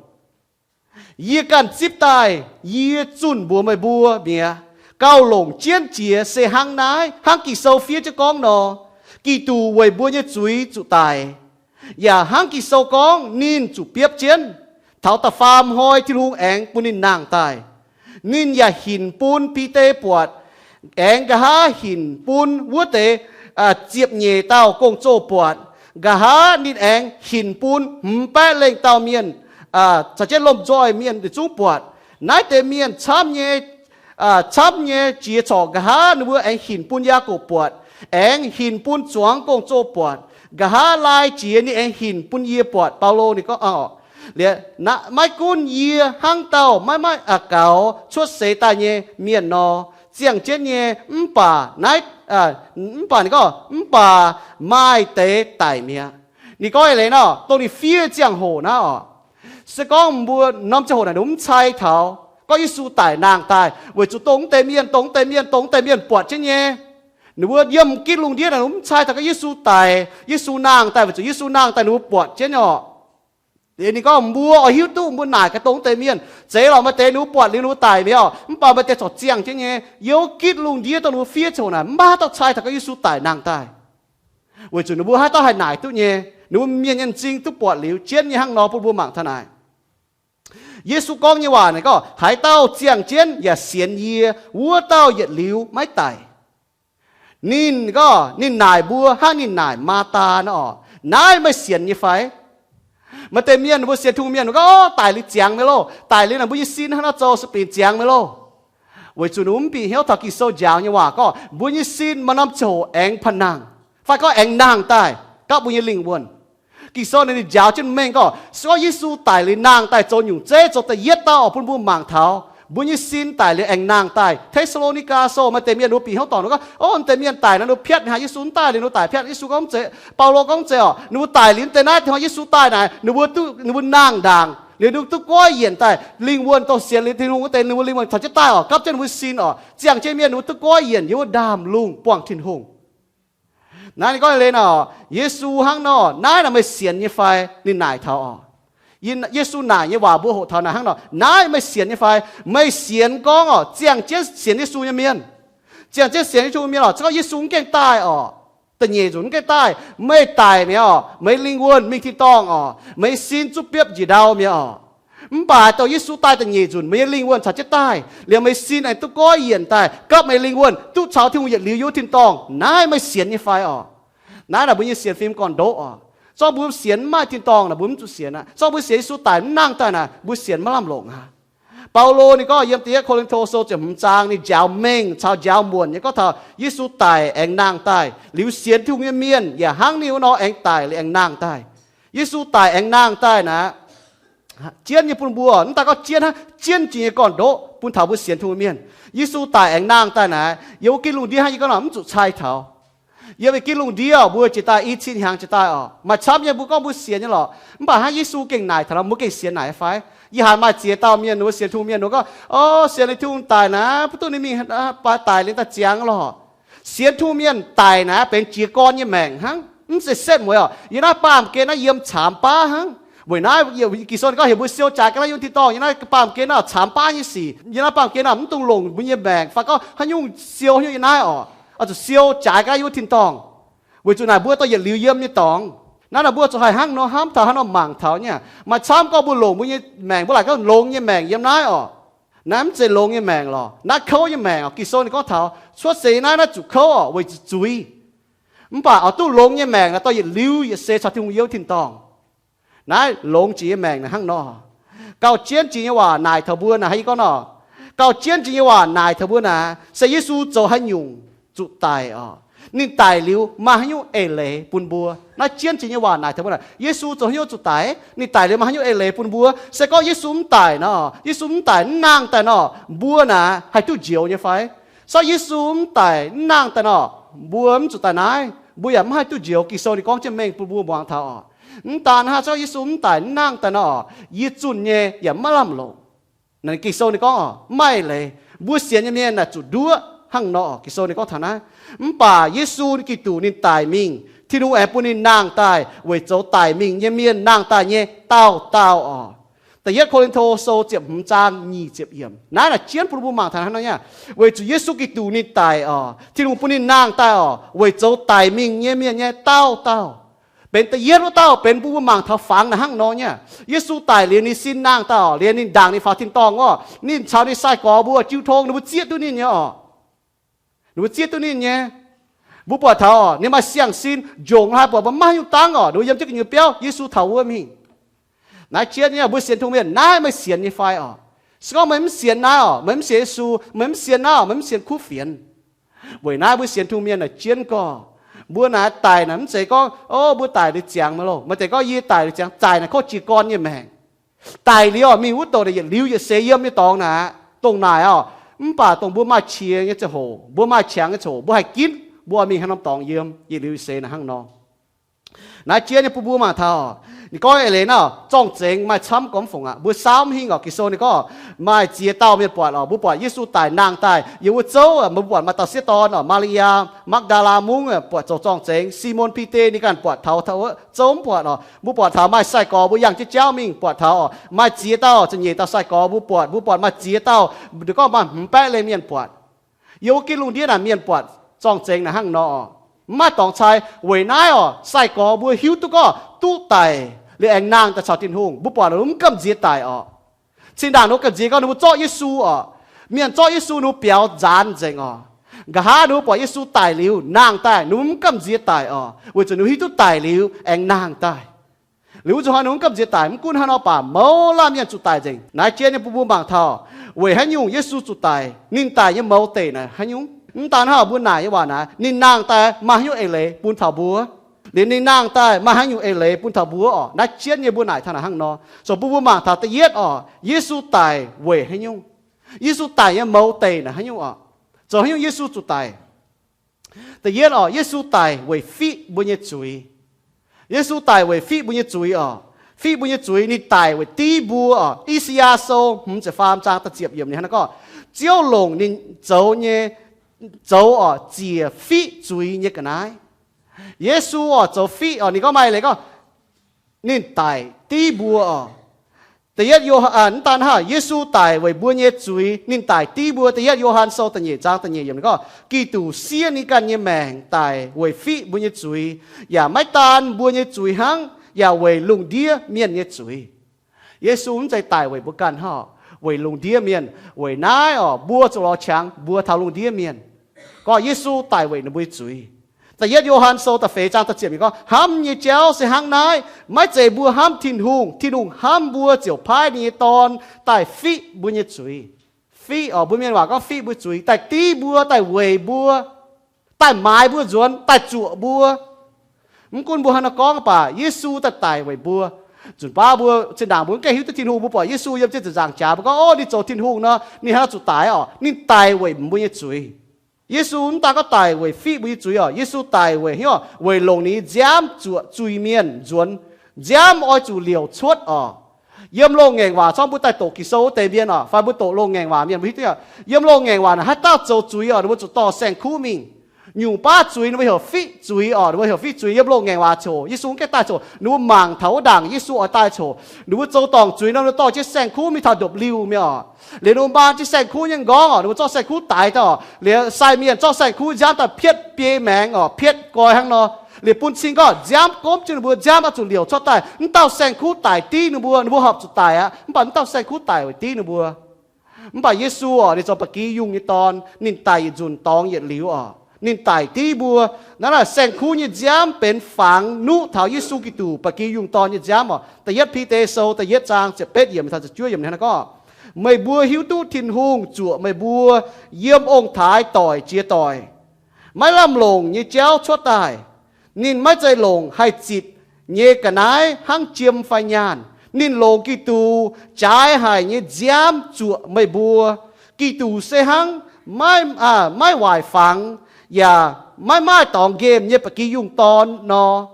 Yie ganh zipv daaih yie zunh mbuox meih mbuo mi'aqv. Gauh longc jienv jiex se hnangv naaiv, hnangv Ging-Sou fiev jienv gorngv nor, Giduc weic mbuo nyei zuiz zuqc daic, yaac hnangv Ging-Sou gorngv ninh zuqc biopv jienv. Taux da'faam hnoi Tin-Hungh aengx bun ninh nangh daaih. Ninh yaac hinc bun Bide buatc, aengx nqa'haav hinc bun wuov deix ziepc nyeic dauh gong-zoh buatc. Nqa'haav ninh aengx hinc bun hmz baeqv lengh dauh mienh, caux jienv lomh nzoih mienh yietc zungv buatc. Naaiv deix mienh camv nyei, camv nyei jiex corc. Nqa'haav ninh mbuo aengx hinc bun Yaagorpc buatc, aengx hinc bun zuangx gong-zoh buatc. Nqa'haav laai jiex ninh aengx hinc bun yie buatc. Baulo ninh gorngv, liuz, maiv gunv yie hnangv dauh maiv maaih gaux cuotv seix daaih nyei mienh nor, ziangh jienv nyei, mv baac naaiv, mv baac ninh gorngv, mv baac maaih deix daic mi'aqv. Ninh gorngv eix leiz nor, dongh ninh fiev ziangh hoc naaiv oc, se gorngv mbuo norm ziangh hoc naaic ninh mv cai taux gorngv Yesu daic nangh daaih, weic zuqc dongh mv deix mienh, dongh mv deix mienh, dongh mv deix mienh buatc jienv nyei. Ninh mbuo yiem gitv lungh ndiev naaic ninh mv cai taux gorngv Yesu daic, Yesu nangh daaih, weic zuqc Yesu nangh daaih ninh mbuo buatc jienv nyei oc. Ninh gorngv mbuo oix hiuv duqv mbuo naaic gaax dongh mv deix mienh, zeiz lorqc maaih deix ninh mbuo buatc liuz ninh mbuo daic mi'aqv, mv baac maaih deix corc ziangh jienv nyei. Yiem gitv lungh ndiev dongh ninh mbuo fiev ziangh hoc naaic mv maaih haaix dauh cai taux gorngv Yesu daic nangh daaih, weic zuqc ninh mbuo haaix dauh haih naaic duqv nyei. Ninh mbuo mienh nyei m'zing duqv buatc liuz jienv nyei hnangv nor bun mbuo mangc taux naaic. Yesu gorngv nyei waac naaic gorngv, haaix dauh ziangh jienv yaac sienx yie, wuov dauh yietc liuz maiv daic. Ninh gorngv, ninh naaic mbuo hnangv ninh naaic Maa^taa nor, naaiv meih sienx nyei fai? Maaih deix mienh, ninh mbuo sienx Tin-Hungh mienh, ninh gorngv, Orv, daic liuz ziangx meih loh. Daic liuz naaic mbuo nyei sin hnangv nor zoux sueih binc ziangx meih loh. Weic zuqc ninh mbuo mv bieqc hnyouv taux Ging-Sou njaaux nyei waac gorngv mbuo nyei sin maaih norm ziangh hoc aengx panh nangh, fai gorngv aengx nangh daaih gapv mbuo nyei lingh wuonh. Ging-Sou ninh njaaux jienv mengh gorngv, se gorngv Yesu daic liuz nangh daaih zoux nyungc zeiv, zoux da'yietv dauh oc, bun mbuo mangc taux mbuo nyei sin daic liuz aengx nangh daaih. Te^saa^lo^ni^gaa Sou, maaih deix mienh ninh mbuo bieqc hnyouv dorngc, ninh gorngv, Orv, maaih deix mienh daic naaic ninh mbuo piatv, ninh haiz Yesu mv daaih liuz ninh mbuo daic piatv. Yesu gorngv mv zeiz, Baulo gorngv mv zeiz oc. Ninh mbuo daic liuz deix naaiv, tengx Yesu daaih naaic, ninh mbuo duqv, ninh mbuo nangh ndaangc liuz, ninh mbuo duqv goiv yienc daaih. Lingh wuonh dongh sienx liuz Tin-Hungh wuov deix, ninh mbuo lingh wuonh caux jienv daaih oc, gapv jienv ninh mbuo sin oc. Ziangh jienv mienh ninh mbuo duqv goiv yienc yiem wuov ndaamv-lungh buangh Tin-Hungh. Naaiv ninh gorngv leiz nor, Yesu hnangv nor, naaiv naaic meih sienx nyei fai? Ninh naaic taux oc. Yesu naaic nyei waac mbuo hoqc taux naaic hnangv nor, naaiv meih sienx nyei fai? Meih sienx gorngv oc, ziangh jienv sienx Yesu nyei mienh, ziangh jienv sienx Yesu mienh oc, se gorngv Yesu mv gaengh daaih oc, da'nyeic nzunc mv gaengh daaih, meih daic mi'aqv oc, meih lingh wuonh mingh tin-dorngh oc, meih sin zungv biopv njiec ndau mi'aqv oc. Mv baac dongh Yesu daaih da'nyeic nzunc, meih nyei lingh wuonh caux jienv daaih, liemh meih sin aengx duqv goiv yienc daaih, gapv meih lingh wuonh duqv caux Tin-Hungh yietc liuz yiem tin-dorngh. Naaiv meih sienx nyei fai oc? Naaiv naaic mbuo nyei sienx fim gorn-ndoqv oc. Zorqv mbuo sienx mv maaih tin-dorngh naaic, mbuo mv zuqc sienx aqv. Zorqv mbuo sienx Yesu daic mv nangh daaih naaic, mbuo sienx maiv lamh longc aqv. Baulo ninh gorngv yiem Da'yietv Ko^lin^to Sou ziepc hmz zaang, ninh njaaux mengh caux njaaux muonc nyei gorngv taux Yesu daic aengx nangh daaih, liuz sienx Tin-Hungh nyei mienh yaac hnangv ninh wuov nor aengx daic liuz aengx nangh daaih. Yesu daic aengx nangh daaih naaic, jienv nyei bun mbuo, mv daaih gorngv jienv hnangv, jienv jiex nyei gorn-ndoqv bun taux mbuo sienx Tin-Hungh mienh. Yesu daic aengx nangh daaih naaic, yiem wuov gitv lungh ndiev hnangv yie gorngv nor, mv zuqc cai taux. Yiem wuov gitv lungh ndiev mbuo jiex daaih i cin hnyangx jiex daaih oc, maaih camv nyei mbuo gorngv mbuo sienx nyei lorqc. Mv baac hnangv Yesu gengh naaic taux nor, mbuo gengh sienx naaic nyei fai? Yie haiz maaih ziex dauh mienh, ninh mbuo sienx Tin-Hungh mienh, ninh mbuo gorngv, Orv, sienx liuz Tin-Hungh daic naaic, mv duqv ninh mingh daic liuz daaih ziangx lorqc. Sienx Tin-Hungh mienh daic naaic benx jiez gorn nyei maengc hnangv, mv zeiz setv mueiz oc. Yiem naaiv baamh gen naaiv yiem caamx baav hnangv. Weic naaiv Ging-Sou ninh gorngv heuc mbuo siou jaaix ga'naaiv yiem tin-dorngh. Yiem naaiv baamh gen naaiv caamx baav nyei sic. Yiem naaiv baamh gen naaiv mv dungx longc mbuo nyei maengc fai gorngv haaix nyungc siou haaix nyungc yiem naaiv oc. Oix zuqc siou jaaix ga'naaiv yiem wuov tin-dorngh, weic zuqc naaic mbuo dorh yietc liuz yiem nyei dorngx. Naaiv naaic mbuo zuqc haih hnangv nor hnamv taux, hnangv nor mangc taux nyei. Maaih camv gorngv mbuo longc mbuo nyei maengc, mbuo laaic gorngv longx nyei maengc yiem naaiv oc. Naaiv mv zeiz longx nyei maengc lorqc. Naaiv kouv nyei maengc oc. Ging-Sou ninh gorngv taux cuotv seix naaiv, naaiv zuqc kouv oc, weic zuqc zuiz. Mv baac oix duqv longx nyei maengc naaic dorh yietc liuz yietc seix caux Tin-Hungh yiem wuov tin-dorngh. Naaiv longx jiex nyei maengc naaic hnangv nor. Gauh jienv jiex nyei waac naaic taux mbuo naaic, haaix, yie gorngv nor, gauh jienv jiex nyei waac naaic taux mbuo naaic, se Yesu zoux haaix nyungc zuqc daic oc. Ninh daic liuz maaih haaix nyungc eix leiz bun mbuo? Naaiv jienv jiex nyei waac naaic taux mbuo naaic, Yesu zoux haaix nyungc zuqc daic? Ninh daic liuz maaih haaix nyungc eix leiz bun mbuo? Se gorngv Yesu mv daic nor, Yesu mv daic, mv nangh daaih nor, mbuo naaic haih duqv njoux nyei fai? Se gorngv Yesu mv daic, mv nangh daaih nor, mbuo mv zuqc daaih naaiv, mbuo yaac mv haih duqv njoux. Ging-Sou ninh gorngv jienv mengh bun mbuo muangx taux oc. Mv daan hnangv, se gorngv Yesu mv daic, mv nangh daaih nor, yie zunh nyei yaac maiv lamh longc. Naaiv Ging-Sou ninh gorngv oc, mv maaih eix leiz. Mbuo sienx nyei mienh naaic zuqc nduov hnangv nor oc. Ging-Sou ninh gorngv taux naaiv. Mv baac Yesu Giduc ninh daic mingh, Tin-Hungh aengx bun ninh nangh daaih weic zoux daic mingh nyei mienh nangh daaih nyei dauh dauh oc. Da'yietv Ko^lin^to Sou ziepc hmz zaang nyic ziepc yiemc. Naaiv naaic jienv bun mbuo mangc taux hnangv nor nyei. Weic zuqc Yesu Giduc ninh daic oc, Tin-Hungh bun ninh nangh daaih oc, weic zoux daic mingh nyei mienh nyei dauh dauh. Benx da'yietv wuov dauh benx bun mbuo mangc taux fangx naaic hnangv nor nyei. Yesu daic liuz ninh sin nangh daaih oc, liuz ninh ndaangc ninh faaux tin-dorngh wuov, ninh caux ninh sai-gorx mbuo jiu tong, ninh mbuo zieqv duqv ninh nyei oc. Ninh mbuo zieqv duqv ninh nyei. Mbuo buatc taux oc, ninh maaih siang-sin njongc haaix buatc mbuo maiv nyungc dangv oc, ninh mbuo yiem jienv gu'nyuoz biauv, Yesu taux wuov mingh. Naaiv jienv nyei mbuo sienx Tin-Hungh mienh, naaiv meih sienx nyei fai oc? Se gorngv meih mv sienx naaiv oc, meih mv sienx Yesu, meih mv sienx naaiv oc, meih mv sienx kuv fienx. Weic naaiv mbuo sienx Tin-Hungh mienh naaic jienv gorngv, mbuo naaic daic naaic mv zeiz gorngv, o, mbuo daic liuz ziangx meih loh. Maaih deix gorngv yie daic liuz ziangx, daic naaic kov jiez gorn nyei maengc. Daic liuz oc, mingh wuov douc naaic yietc liuz yietc seix yiem nyei dorngx naaic, dongh naaic oc. Mv baac dongh mbuo maaih qiex nyei ziangh hoc, mbuo maaih qangx nyei ziangh hoc, mbuo haih ginv, mbuo mingh haaix norm dorngx yiem yietc liuz yietc seix naaic hnangv nor. Naaiv jienv nyei bun mbuo mangc taux, ninh gorngv eix leiz naaiv, zorng-zengx maaih camv gormx fungc aqv. Mbuo saauv mv hingh oc. Ging-Sou ninh gorngv maaih ziex dauh mienh buatc oc. Mbuo buatc Yesu daic nangh daaih yiem wuov zouv, mbuo buatc maaih dauh sieqv dorn oc, Maa^li^yaa, Makv^ndaa^laa Mungv buatc zoux zorng-zengx. Simon Bide ninh ganh buatc taux, taux wuov zouv mv buatc oc. Mbuo buatc taux maaih sai-gorx mbuo yangh jienv jauv mingh buatc taux oc. Maaih ziex dauh, ziepc nyeic dauh sai-gorx mbuo buatc, mbuo buatc maaih ziex dauh, ninh gorngv maaih hmz baeqv leih mienh buatc. Yiem wuov gitv lungh ndiev naaic mienh buatc zorng-zengx naaic hnangv nor, mv maaih dorngx cai. Weic naaiv oc, sai-gorx mbuo hiuv duqv gorngv duqv daic liuz aengx nangh daaih caux Tin-Hungh. Mbuo buatc ninh mbuo mv gamh nziex daic oc. Cin-ndaangc ninh mbuo gamh nziex gorngv ninh mbuo zorqv Yesu oc. Mienh zorqv Yesu ninh mbuo biaux nzaanx nzengc oc. Nqa'haav ninh mbuo buatc Yesu daic liuz nangh daaih, ninh mbuo mv gamh nziex daic oc, weic zuqc ninh mbuo hiuv duqv daic liuz aengx nangh daaih. Liuz wuov nzunc hnoi ninh mv gamh nziex daic, mv gunv haaix nor baac mouz laanh mienh zuqc daic nzengc. Naaiv jien nyei bun mbuo mangc taux weic haaix nyungc Yesu zuqc daic, ninh daic nyei mouz deic naaic haaix nyungc. Mv daan hnangv, mbuo naaic nyei waac naaic, ninh nangh daaih maaih haaix nyungc eix leiz bun taux mbuo? Liuz ninh nangh daaih maaih haaix nyungc eix leiz bun taux mbuo orqc? Naaiv jien nyei mbuo naaic taux naaic hnangv nor. Zoux bun mbuo mangc taux da'yietv orqc, Yesu daic weic haaix nyungc? Yesu daic nyei mouz deic naaic haaix nyungc orqc? Zoux haaix nyungc Yesu zuqc daic? Da'yietv orqc, Yesu daic weic fiqv mbuo nyei zuiz. Yesu daic weic fiqv mbuo nyei zuiz orqc. Fiqv mbuo nyei zuiz, ninh daic weic div mbuo orqc. I^saa^yaa Sou hmz ziepc faam zaang da'ziepc yiemc ninh hnangv naaiv gorngv, Ziouv longc ninh zoux nyei, zoux orqc, ziec fiqv zuiz nyei ga'naaiv. Yesu orqc zoux fiqv orqc, ninh gorngv maaih leiz gorngv ninh daic div mbuo orqc. Da'yietv Yo, mv daan hnangv, Yesu daic weic mbuo nyei zuiz, ninh daic div mbuo. Da'yietv Yo^han Sou da'nyeic zaang da'nyeic yiemc ninh gorngv, Giduc siev ninh ganh nyei maengc daic weic fiqv mbuo nyei zuiz, yaac maiv daan mbuo nyei zuiz hnangv, yaac weic lungh ndiev mienh nyei zuiz. Yesu mv zeiz daic weic mbuo ganh hnangv, weic lungh ndiev mienh. Weic naaiv orqc, mbuo zuqc lorz qangx mbuox taux lungh ndiev mienh gorngv Yesu daic weic ninh mbuo nyei zuiz. Da'yietv Yo^han Sou da'feix zaang da'ziepc yiemc gorngv, Hnamv nyei jauv se hnangv naaiv, maiv zeiz mbuo hnamv Tin-Hungh, Tin-Hungh hnamv mbuo ziouc paaiv ninh nyei Dorn daaih fiqv mbuo nyei zuiz. Fiqv orqc, mbuo mienh waac gorngv fiqv mbuo zuiz, daaih div mbuo, daaih weic mbuo, daaih maaiz mbuo nzuonx, daaih zuoqc mbuo. Mv gunv mbuo haaix nor gorngv baac Yesu daaih daic weic mbuo. Nzunc baav mbuo zinh ndaangc mbuo mv gaengh hiuv duqv Tin-Hungh, mbuo buatc Yesu yiem jienv ziepc nzaangc jaax, mbuo gorngv, Ov, ninh zoux Tin-Hungh nor, ninh hnangv naaiv zuqc daic orqc. Ninh daic weic mbuo nyei zuiz. Yesu mv daan gorngv daic weic fiqv mbuo nyei zuiz orqc. Yesu daic weic hnyouv, weic longc ninh nyei nziaamv zuoqc zuiz-mienh nzuonx. Nziaamv oix zuqc liouc cuotv orqc. Yiem loz-ngaengc waac, corc mbuo daaih doqc Ging-Sou wuov deix mienh orqc, fai mbuo doqc loz-ngaengc waac mienh mbuo hiuv duqv, yiem loz-ngaengc waac naaic haaix dauh zoux zuiz orqc, ninh mbuo zuqc dorh saeng-kuv mingh. Nyungc baav zuiz ninh mbuo heuc fiqv zuiz orqc, ninh mbuo heuc fiqv zuiz. Yiem loz-ngaengc waac coc, Yesu mv gaengh daaih coc, ninh mbuo mangc taux wuov ndaangc Yesu oix daaih coc, ninh mbuo zoux dorngc zuiz nor, ninh mbuo dorh jienv saeng-kuv mingh taux ndopv-liuh mingh orqc. Liuz ninh mbuo maan jienv saeng-kuv nyei nqorngv orqc, ninh mbuo zorqv saeng-kuv daix daaih orqc. Liuz sai mienh zorqv saeng-kuv nziaamv daaih pietv biei maengx orqc, pietv nqoi hnangv nor. Liuz bun cing gorngv nziaamv gomv jienv ninh mbuo, nziaamv oix zuqc liouc cuotv daaih. Mv dauh saeng-kuv daic div ninh mbuo, ninh mbuo horpc zuqc daic aqv. Mv baac mv dauh saeng-kuv daic weic div ninh mbuo. Mv baac Yesu orqc, ninh zoux ba'gi yungh nyei dorn, ninh daic yietc nzunc dorngx yietc liuz orqc, ninh daic div mbuo. Naaiv naaic saeng-kuv nyei nziaamv benx fangx nuqv taux Yesu Giduc, ba'gi yungh dorn nyei nziaamv orqc. Da'yietv Bide Sou da'yietv zaang ziepc betv yiemc taux ziepc juov yiemc hnangv naaiv gorngv, Meih mbuo hiuv duqv Tin-Hungh zuoqc meih mbuo yiem ong-taaix doic jiex doic, maiv lamh longc nyei jauv cuotv daaih. Ninh maiv zeiz longc haih zitc nyei ga'naaiv hnangv jiem fai nyaanh. Ninh longc Giduc jaaix haic nyei nziaamv zuoqc meih mbuo. Giduc se hnangv maiv, maiv waaic fangx yaac maiv maaih dorngx nqemh nyei ba'gi yungh dorn nor.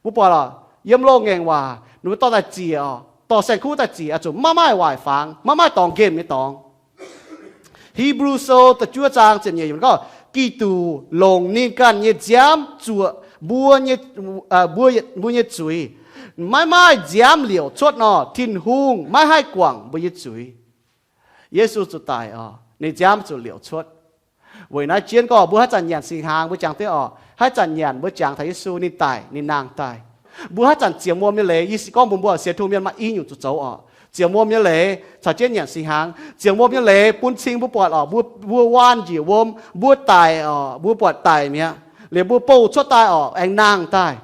Mbuo buatc lorqc, yiem loz-ngaengc waac ninh mbuo dorh daaih ziec orqc, dorh saeng-kuv daaih ziec, zuqc maiv maaih waaic fangx, maiv maaih dorngx nqemh nyei dorngx. Hipv^lu Sou da'juov zaang ziepc nyeic yiemc gorngv, Giduc longc ninh ganh nyei nziaamv zuoqc mbuo nyei, mbuo, mbuo nyei zuiz. Maiv maaih nziaamv liouc cuotv nor, Tin-Hungh maiv haih guangc mbuo nyei zuiz. Yesu zuqc daic orqc, ninh nziaamv zuqc liouc cuotv. Weic naaiv jienv gorngv mbuo haaix zanc nyanc singx hnaangx mbuo jangx deix orqc, haaix zanc nyanc mbuo jangx taux Yesu ninh daic, ninh nangh daaih. Mbuo haaix zanc zienx wuom nyei leiz, yie se gorngv mbuox mbuo sienx Tin-Hungh mienh maaih i nyungc zuqc zoux orqc. Zienx wuom nyei leiz caux jienv nyanc singx hnaangx. Zienx wuom nyei leiz bun cing mbuo buatc orqc, mbuo, mbuo waan njiec wuom, mbuo daic orqc, mbuo buatc daic mi'aqv. Liuz mbuo bouh cuotv daaih orqc, aengx nangh daaih.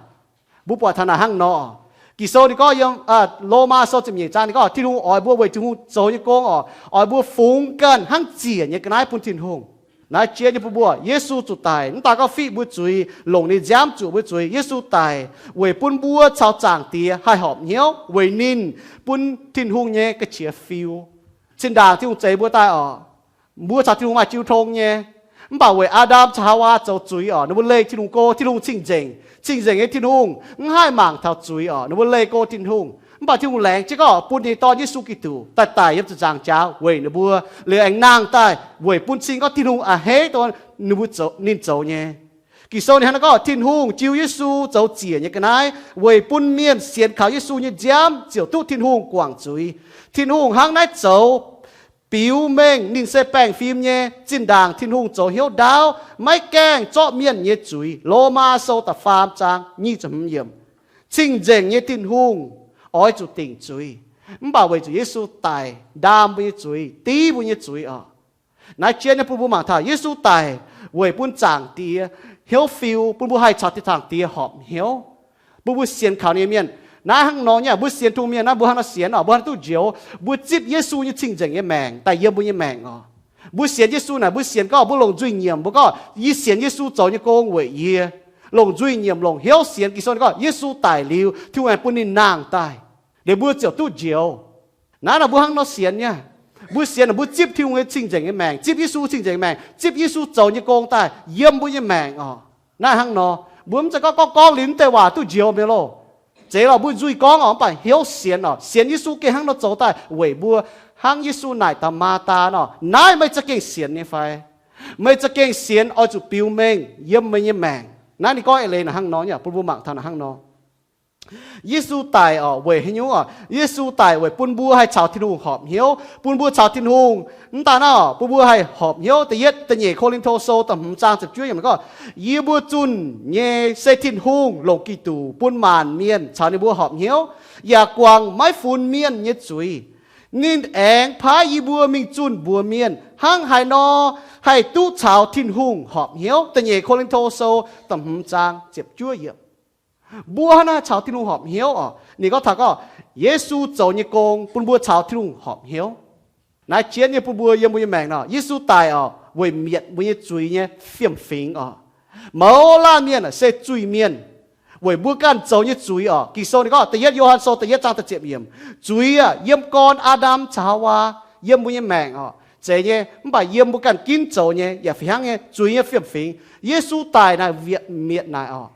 Mbuo buatc taux naaic hnangv nor. Ging-Sou ninh gorngv yiem Lomaa Sou ziepc nyeic zaang ninh gorngv Tin-Hungh oix mbuo weic Tin-Hungh zoux nyei gong orqc, oix mbuo fungx ganh hnangv ziec nyei ga'naaiv bun Tin-Hungh. Naaiv jien nyei bun mbuo, Yesu zuqc daic, mv daan gorngv fiqv mbuo zuiz, longc ninh nziaamv zuoqc mbuo zuiz. Yesu daic weic bun mbuo caux Zaangc Diex haih horpc hnyouv, weic ninh bun Tin-Hungh nyei ga'qiex fiu. Zinh ndaangc Tin-Hungh zeix mbuo daaih orqc, mbuo caux Tin-Hungh maaih jiu tong nyei. Mv baac weic Aa^ndam caux Haawaa zoux zuiz orqc, ninh mbuo leih Tin-Hungh go. Tin-Hungh cing-nzengc. Cing-nzengc nyei Tin-Hungh mv haih mangc taux zuiz orqc, ninh mbuo leih go Tin-Hungh. Mv baac Tin-Hungh laengz jienv gorngv bun ninh nyei Dorn Yesu Giduc daaih daic yiem ziepc nzaangc jaax weic ninh mbuo, liuz aengx nangh daaih weic bun cing gorngv Tin-Hungh a'hneiv dongh ninh mbuo zoux, ninh zoux nyei. Ging-Sou ninh hnangv naaiv gorngv, Tin-Hungh jiu Yesu zoux ziec nyei ga'naaiv weic bun mienh sienx kaux Yesu nyei nziaamv ziouc duqv Tin-Hungh guangc zuiz. Tin-Hungh hnangv naaiv zoux biux mengh ninh se baengh fim nyei. Zinh ndaangc Tin-Hungh zoux hnyouv ndaauv, maiv gaengh zorqv mienh nyei zuiz. Lomaa Sou da'faam zaang nyic ziepc hmz yiemc. Cing-nzengc nyei Tin-Hungh oix zuqc dingc zuiz, mv baac weic zuqc Yesu daic ndaam mbuo nyei zuiz, div mbuo nyei zuiz orqc. Naaiv jien nyei bun mbuo mangc taux Yesu daic weic bun Zaangc Diex hnyouv fiu, bun mbuo haih caux Zaangc Diex horpc hnyouv, bun mbuo sienx kaux ninh nyei mienh Naaiv hnangv nor nyei, mbuo sienx Tin-Hungh mienh naaiv, mbuo hnangv nor sienx oc, mbuo hnangv duqv njoux, mbuo zipv Yesu nyei cing-nzengc nyei maengc daaih yiem mbuo nyei maengc oc. Mbuo sienx Yesu naaic, mbuo sienx gorngv mbuo longc nzuih nyiemc, mbuo gorngv, yie sienx Yesu zoux nyei gong weic yie. Longc nzuih nyiemc, longc hnyouv sienx. Ging-Sou ninh gorngv Yesu daic liuz, Tin-Hungh aengx bun ninh nangh daaih, liuz mbuo ziouc duqv njoux. Naaiv nor mbuo hnangv nor sienx nyei. Mbuo sienx naaic, mbuo zipv Tin-Hungh nyei cing-nzengc nyei maengc, zipv Yesu cing-nzengc nyei maengc, zipv Yesu zoux nyei gong daaih yiem mbuo nyei maengc oc. Naaiv hnangv nor, mbuo mv zeiz gorngv gorngv gorngv liuz mv deix waac duqv njoux mi'aqv loh. Zeiz lorqc, mbuo nzuih gorngv oc, mv baac hnyouv sienx oc, sienx Yesu gengh hnangv nor zoux daaih weic mbuo. Hnangv Yesu naaic dauh Maathaa nor, naaiv meih za'gengh sienx nyei fai? Meih za'gengh sienx oix zuqc biux mengh yiem meih nyei maengc. Naaiv ninh gorngv eix leiz naaic hnangv nor, bun mbuo mangc taux naaic hnangv nor. Yesu daic oc, weic haaix nyungc oc? Yesu daic weic bun mbuo haih caux Tin-Hungh horpc hnyouv, bun mbuo caux Tin-Hungh, mv daan naaiv oc, bun mbuo haih horpc hnyouv. Da'yietv, da'nyeic Ko^lin^to Sou da'hmz zaang ziepc juov yiemc gorngv, yie mbuo zunh nyei se Tin-Hungh longc Giduc bun maanc mienh caux ninh mbuo horpc hnyouv, yaac guangc maiv funx mienh nyei zuiz. Ninh aengx paaiv yie mbuo mingh zunh mbuox mienh hnangv haaix nor haih duqv caux Tin-Hungh horpc hnyouv. Da'nyeic Ko^lin^to Sou da'hmz zaang ziepc juov yiemc. Mbuo hnangv naaiv caux Tin-Hungh horpc hnyouv oc. Ninh gorngv taux gorngv Yesu zoux nyei gong bun mbuo caux Tin-Hungh horpc hnyouv. Naaiv jienv nyei bun mbuo yiem mbuo nyei maengc nor, Yesu daic oc, weic mietc mbuo nyei zuiz nyei fiem-fingx oc. Mouz laanh mienh se zuiz-mienh, weic mbuo ganh zoux nyei zuiz oc. Ging-Sou ninh gorngv, da'yietv Yo^han Sou da'yietv zaang da'ziepc yiemc, zuiz aah, yiem gorn Aa^ndam caux Haawaa, yiem mbuo nyei maengc oc, zeiz nyei, mv baac yiem mbuo ganh ginv zoux nyei yaac fih hnangv nyei zuiz nyei fiem-fingx. Yesu daic naaic, mietc naaic oc,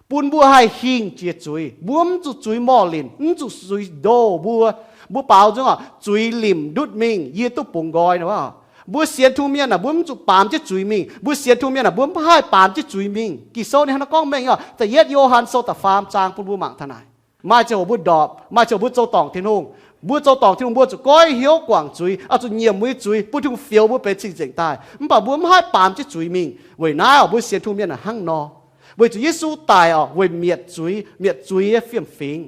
bun mbuo haih hingh jiex zuiz. Mbuo mv zuqc zuiz morh linc, mv zuqc zuiz ndoh mbuo. Mbuo baaux nzung oc, zuiz limc ndutv mingh, yie duqv bungx nqoi nor. Mbuo sienx Tin-Hungh mienh aah, mbuo mv zuqc baamz jienv zuiz mingh. Mbuo sienx Tin-Hungh mienh aah, mbuo mv haih baamz jienv zuiz mingh. Ging-Sou ninh hnangv naaiv gorngv mengh oc. Da'yietv Yo^han Sou da'faam zaang bun mbuo mangc taux naaic. Maaih ziangh hoc mbuo ndorpc, maaih ziangh hoc mbuo zoux dorngc Tin-Hungh. Mbuo zoux dorngc Tin-Hungh, mbuo zuqc goiv hnyouv guangc zuiz, oix zuqc nyiemc mbuo nyei zuiz, bun Tin-Hungh fioux mbuo benx cing-nzengc daaih. Mv baac mbuo mv haih baamz jienv zuiz mingh. Weic naaiv oc, mbuo sienx Tin-Hungh mienh naaic hnangv nor, weic zuqc Yesu daic oc, weic mietc zuiz, mietc zuiz nyei fiem-fingx.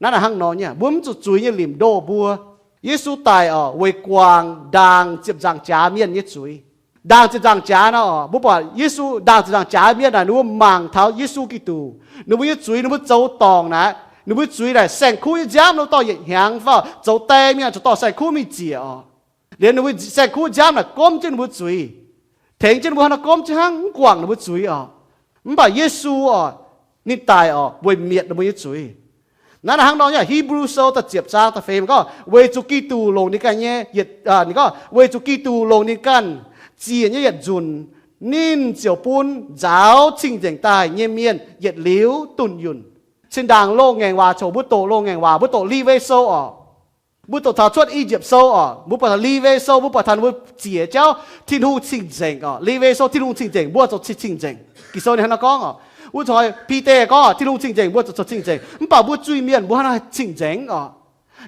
Naaiv naaic hnangv nor nyei, mbuo mv zuqc zuiz nyei limc ndoh mbuo. Yesu daic oc, weic guangc ndaangc ziepc nzaangc jaax mienh nyei zuiz. Ndaangc ziepc nzaangc jaax nor oc, mbuo buatc Yesu ndaangc ziepc nzaangc jaax mienh naaic, ninh mbuo mangc taux Yesu Giduc, ninh mbuo nyei zuiz ninh mbuo zoux dorngc naaic, ninh mbuo zuiz naaic saeng-kuv nyei nziaamv, ninh mbuo dorh yietc hnyangx fai zoux die mienh zuqc dorh saeng-kuv mingh ziec oc. Liuz ninh mbuo saeng-kuv nziaamv naaic gomv jienv ninh mbuo zuiz, tengx jienv ninh mbuo hnangv naaiv gomv jienv hnangv, mv guangc ninh mbuo zuiz oc. Mv baac Yesu oc, ninh daic oc, weic mietc ninh mbuo nyei zuiz. Naaiv naaic hnangv nor nyei, Hipv^lu Sou da'ziepc zaang da'feix gorngv, weic zuqc Giduc longc ninh ganh nyei, ninh gorngv, weic zuqc Giduc longc ninh ganh ziec nyei yietc nzunc, ninh ziouc bun nzaaux cing-nzengc daaih nyei mienh yietc liuz dunh yunh. Zinh ndaangc loz-ngaengc waac coc, mbuo doqc loz-ngaengc waac, mbuo doqc Liwe Sou oc. Mbuo doqc taux Cuotv I^yipv Sou oc, mbuo buatc taux Liwe Sou, mbuo buatc taux ninh mbuo ziec jauv Tin-Hungh cing-nzengc oc. Liwe Sou Tin-Hungh cing-nzengc, mbuo zoux cing, cing-nzengc. Ging-Sou ninh hnangv naaiv gorngv oc. Wuov congx Bide gorngv Tin-Hungh cing-nzengc, mbuo zoux, zoux cing-nzengc. Mv baac mbuo zuiz-mienh mbuo hnangv naaiv cing-nzengc oc.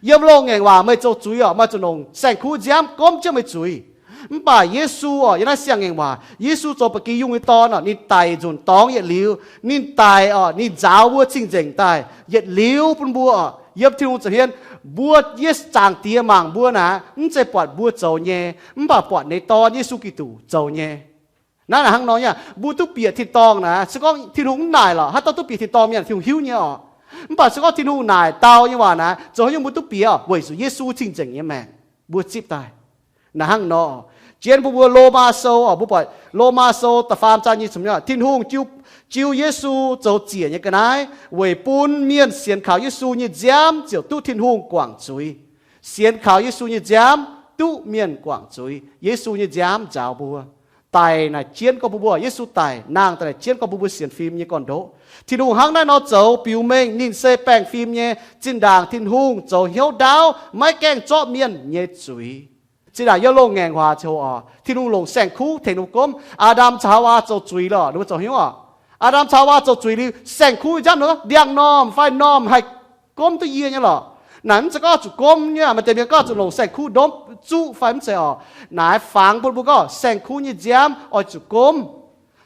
Yiem loz-ngaengc waac meih zoux zuiz oc, meih zuqc longc saeng-kuv nziaamv gomv jienv meih zuiz. Mv baac Yesu oc, yiem naaiv siang-ngaengc waac, Yesu zoux ba'gi yungh nyei dorn oc, ninh daic nzunc dorngx yietc liuz, ninh daic oc, ninh nzaaux mbuo cing-nzengc daaih yietc liuz bun mbuo oc, yiem Tin-Hungh za'hmien. Mbuo, Yesu, Zaangc Diex mangc mbuo naaic, mv zeiz buatc mbuo zoux nyei, mv baac buatc ninh dorn Yesu Giduc zoux nyei. Naaiv naaic hnangv nor nyei, mbuo duqv bieqc tin-dorngh naaic, se gorngv Tin-Hungh mv naaic lorqc, haaix dauh duqv bieqc tin-dorngh mienh, Tin-Hungh hiuv nyei oc. Mv baac se gorngv Tin-Hungh naaic dau nyei waac naaic, zoux haaix nyungc mbuo duqv bieqc oc, weic zuqc Yesu cing-nzengc nyei maengc mbuo zipv daaih. Naaic hnangv nor, jienv bun mbuo Lomaa Sou oc, mbuo buatc Lomaa Sou da'faam zaang nyic ziepc, Tin-Hungh jiu, jiu Yesu zoux ziec nyei ga'naaiv weic bun mienh sienx kaux Yesu nyei nziaamv ziouc duqv Tin-Hungh guangc zuiz. Sienx kaux Yesu nyei nziaamv duqv mienh guangc zuiz. Yesu nyei nziaamv nzaaux mbuo. Daic naaic jienv gorngv bun mbuo, Yesu daic, nangh daaih naaic jienv gorngv bun mbuo sienx fim nyei gorn-ndoqv. Tin-Hungh hnangv naaiv nor zoux biux mengh ninh se baengh fim nyei. Zinh ndaangc Tin-Hungh zoux hnyouv ndaauv, maiv gaengh zorqv mienh nyei zuiz. Zinh ndaangc yiem loz-ngaengc waac ziouc oc, Tin-Hungh longc saeng-kuv tengx ninh mbuo gomv. Aa^ndam caux Haawaa zoux zuiz lorqc, ninh mbuo zoux hnyouv oc. Aa^ndam caux Haawaa zoux zuiz liuz, saeng-kuv nziaamv ninh ndiangx-normh fai normh haih gomv duqv yie nyei lorqc. Naaic mv zeiz gorngv zuqc gomv nyei, maaih deix mienh gorngv zuqc longc saeng-kuv ndomv zuqv fai mv zeiz oc. Naaic fangx bun mbuo gorngv saeng-kuv nyei nziaamv oix zuqc gomv.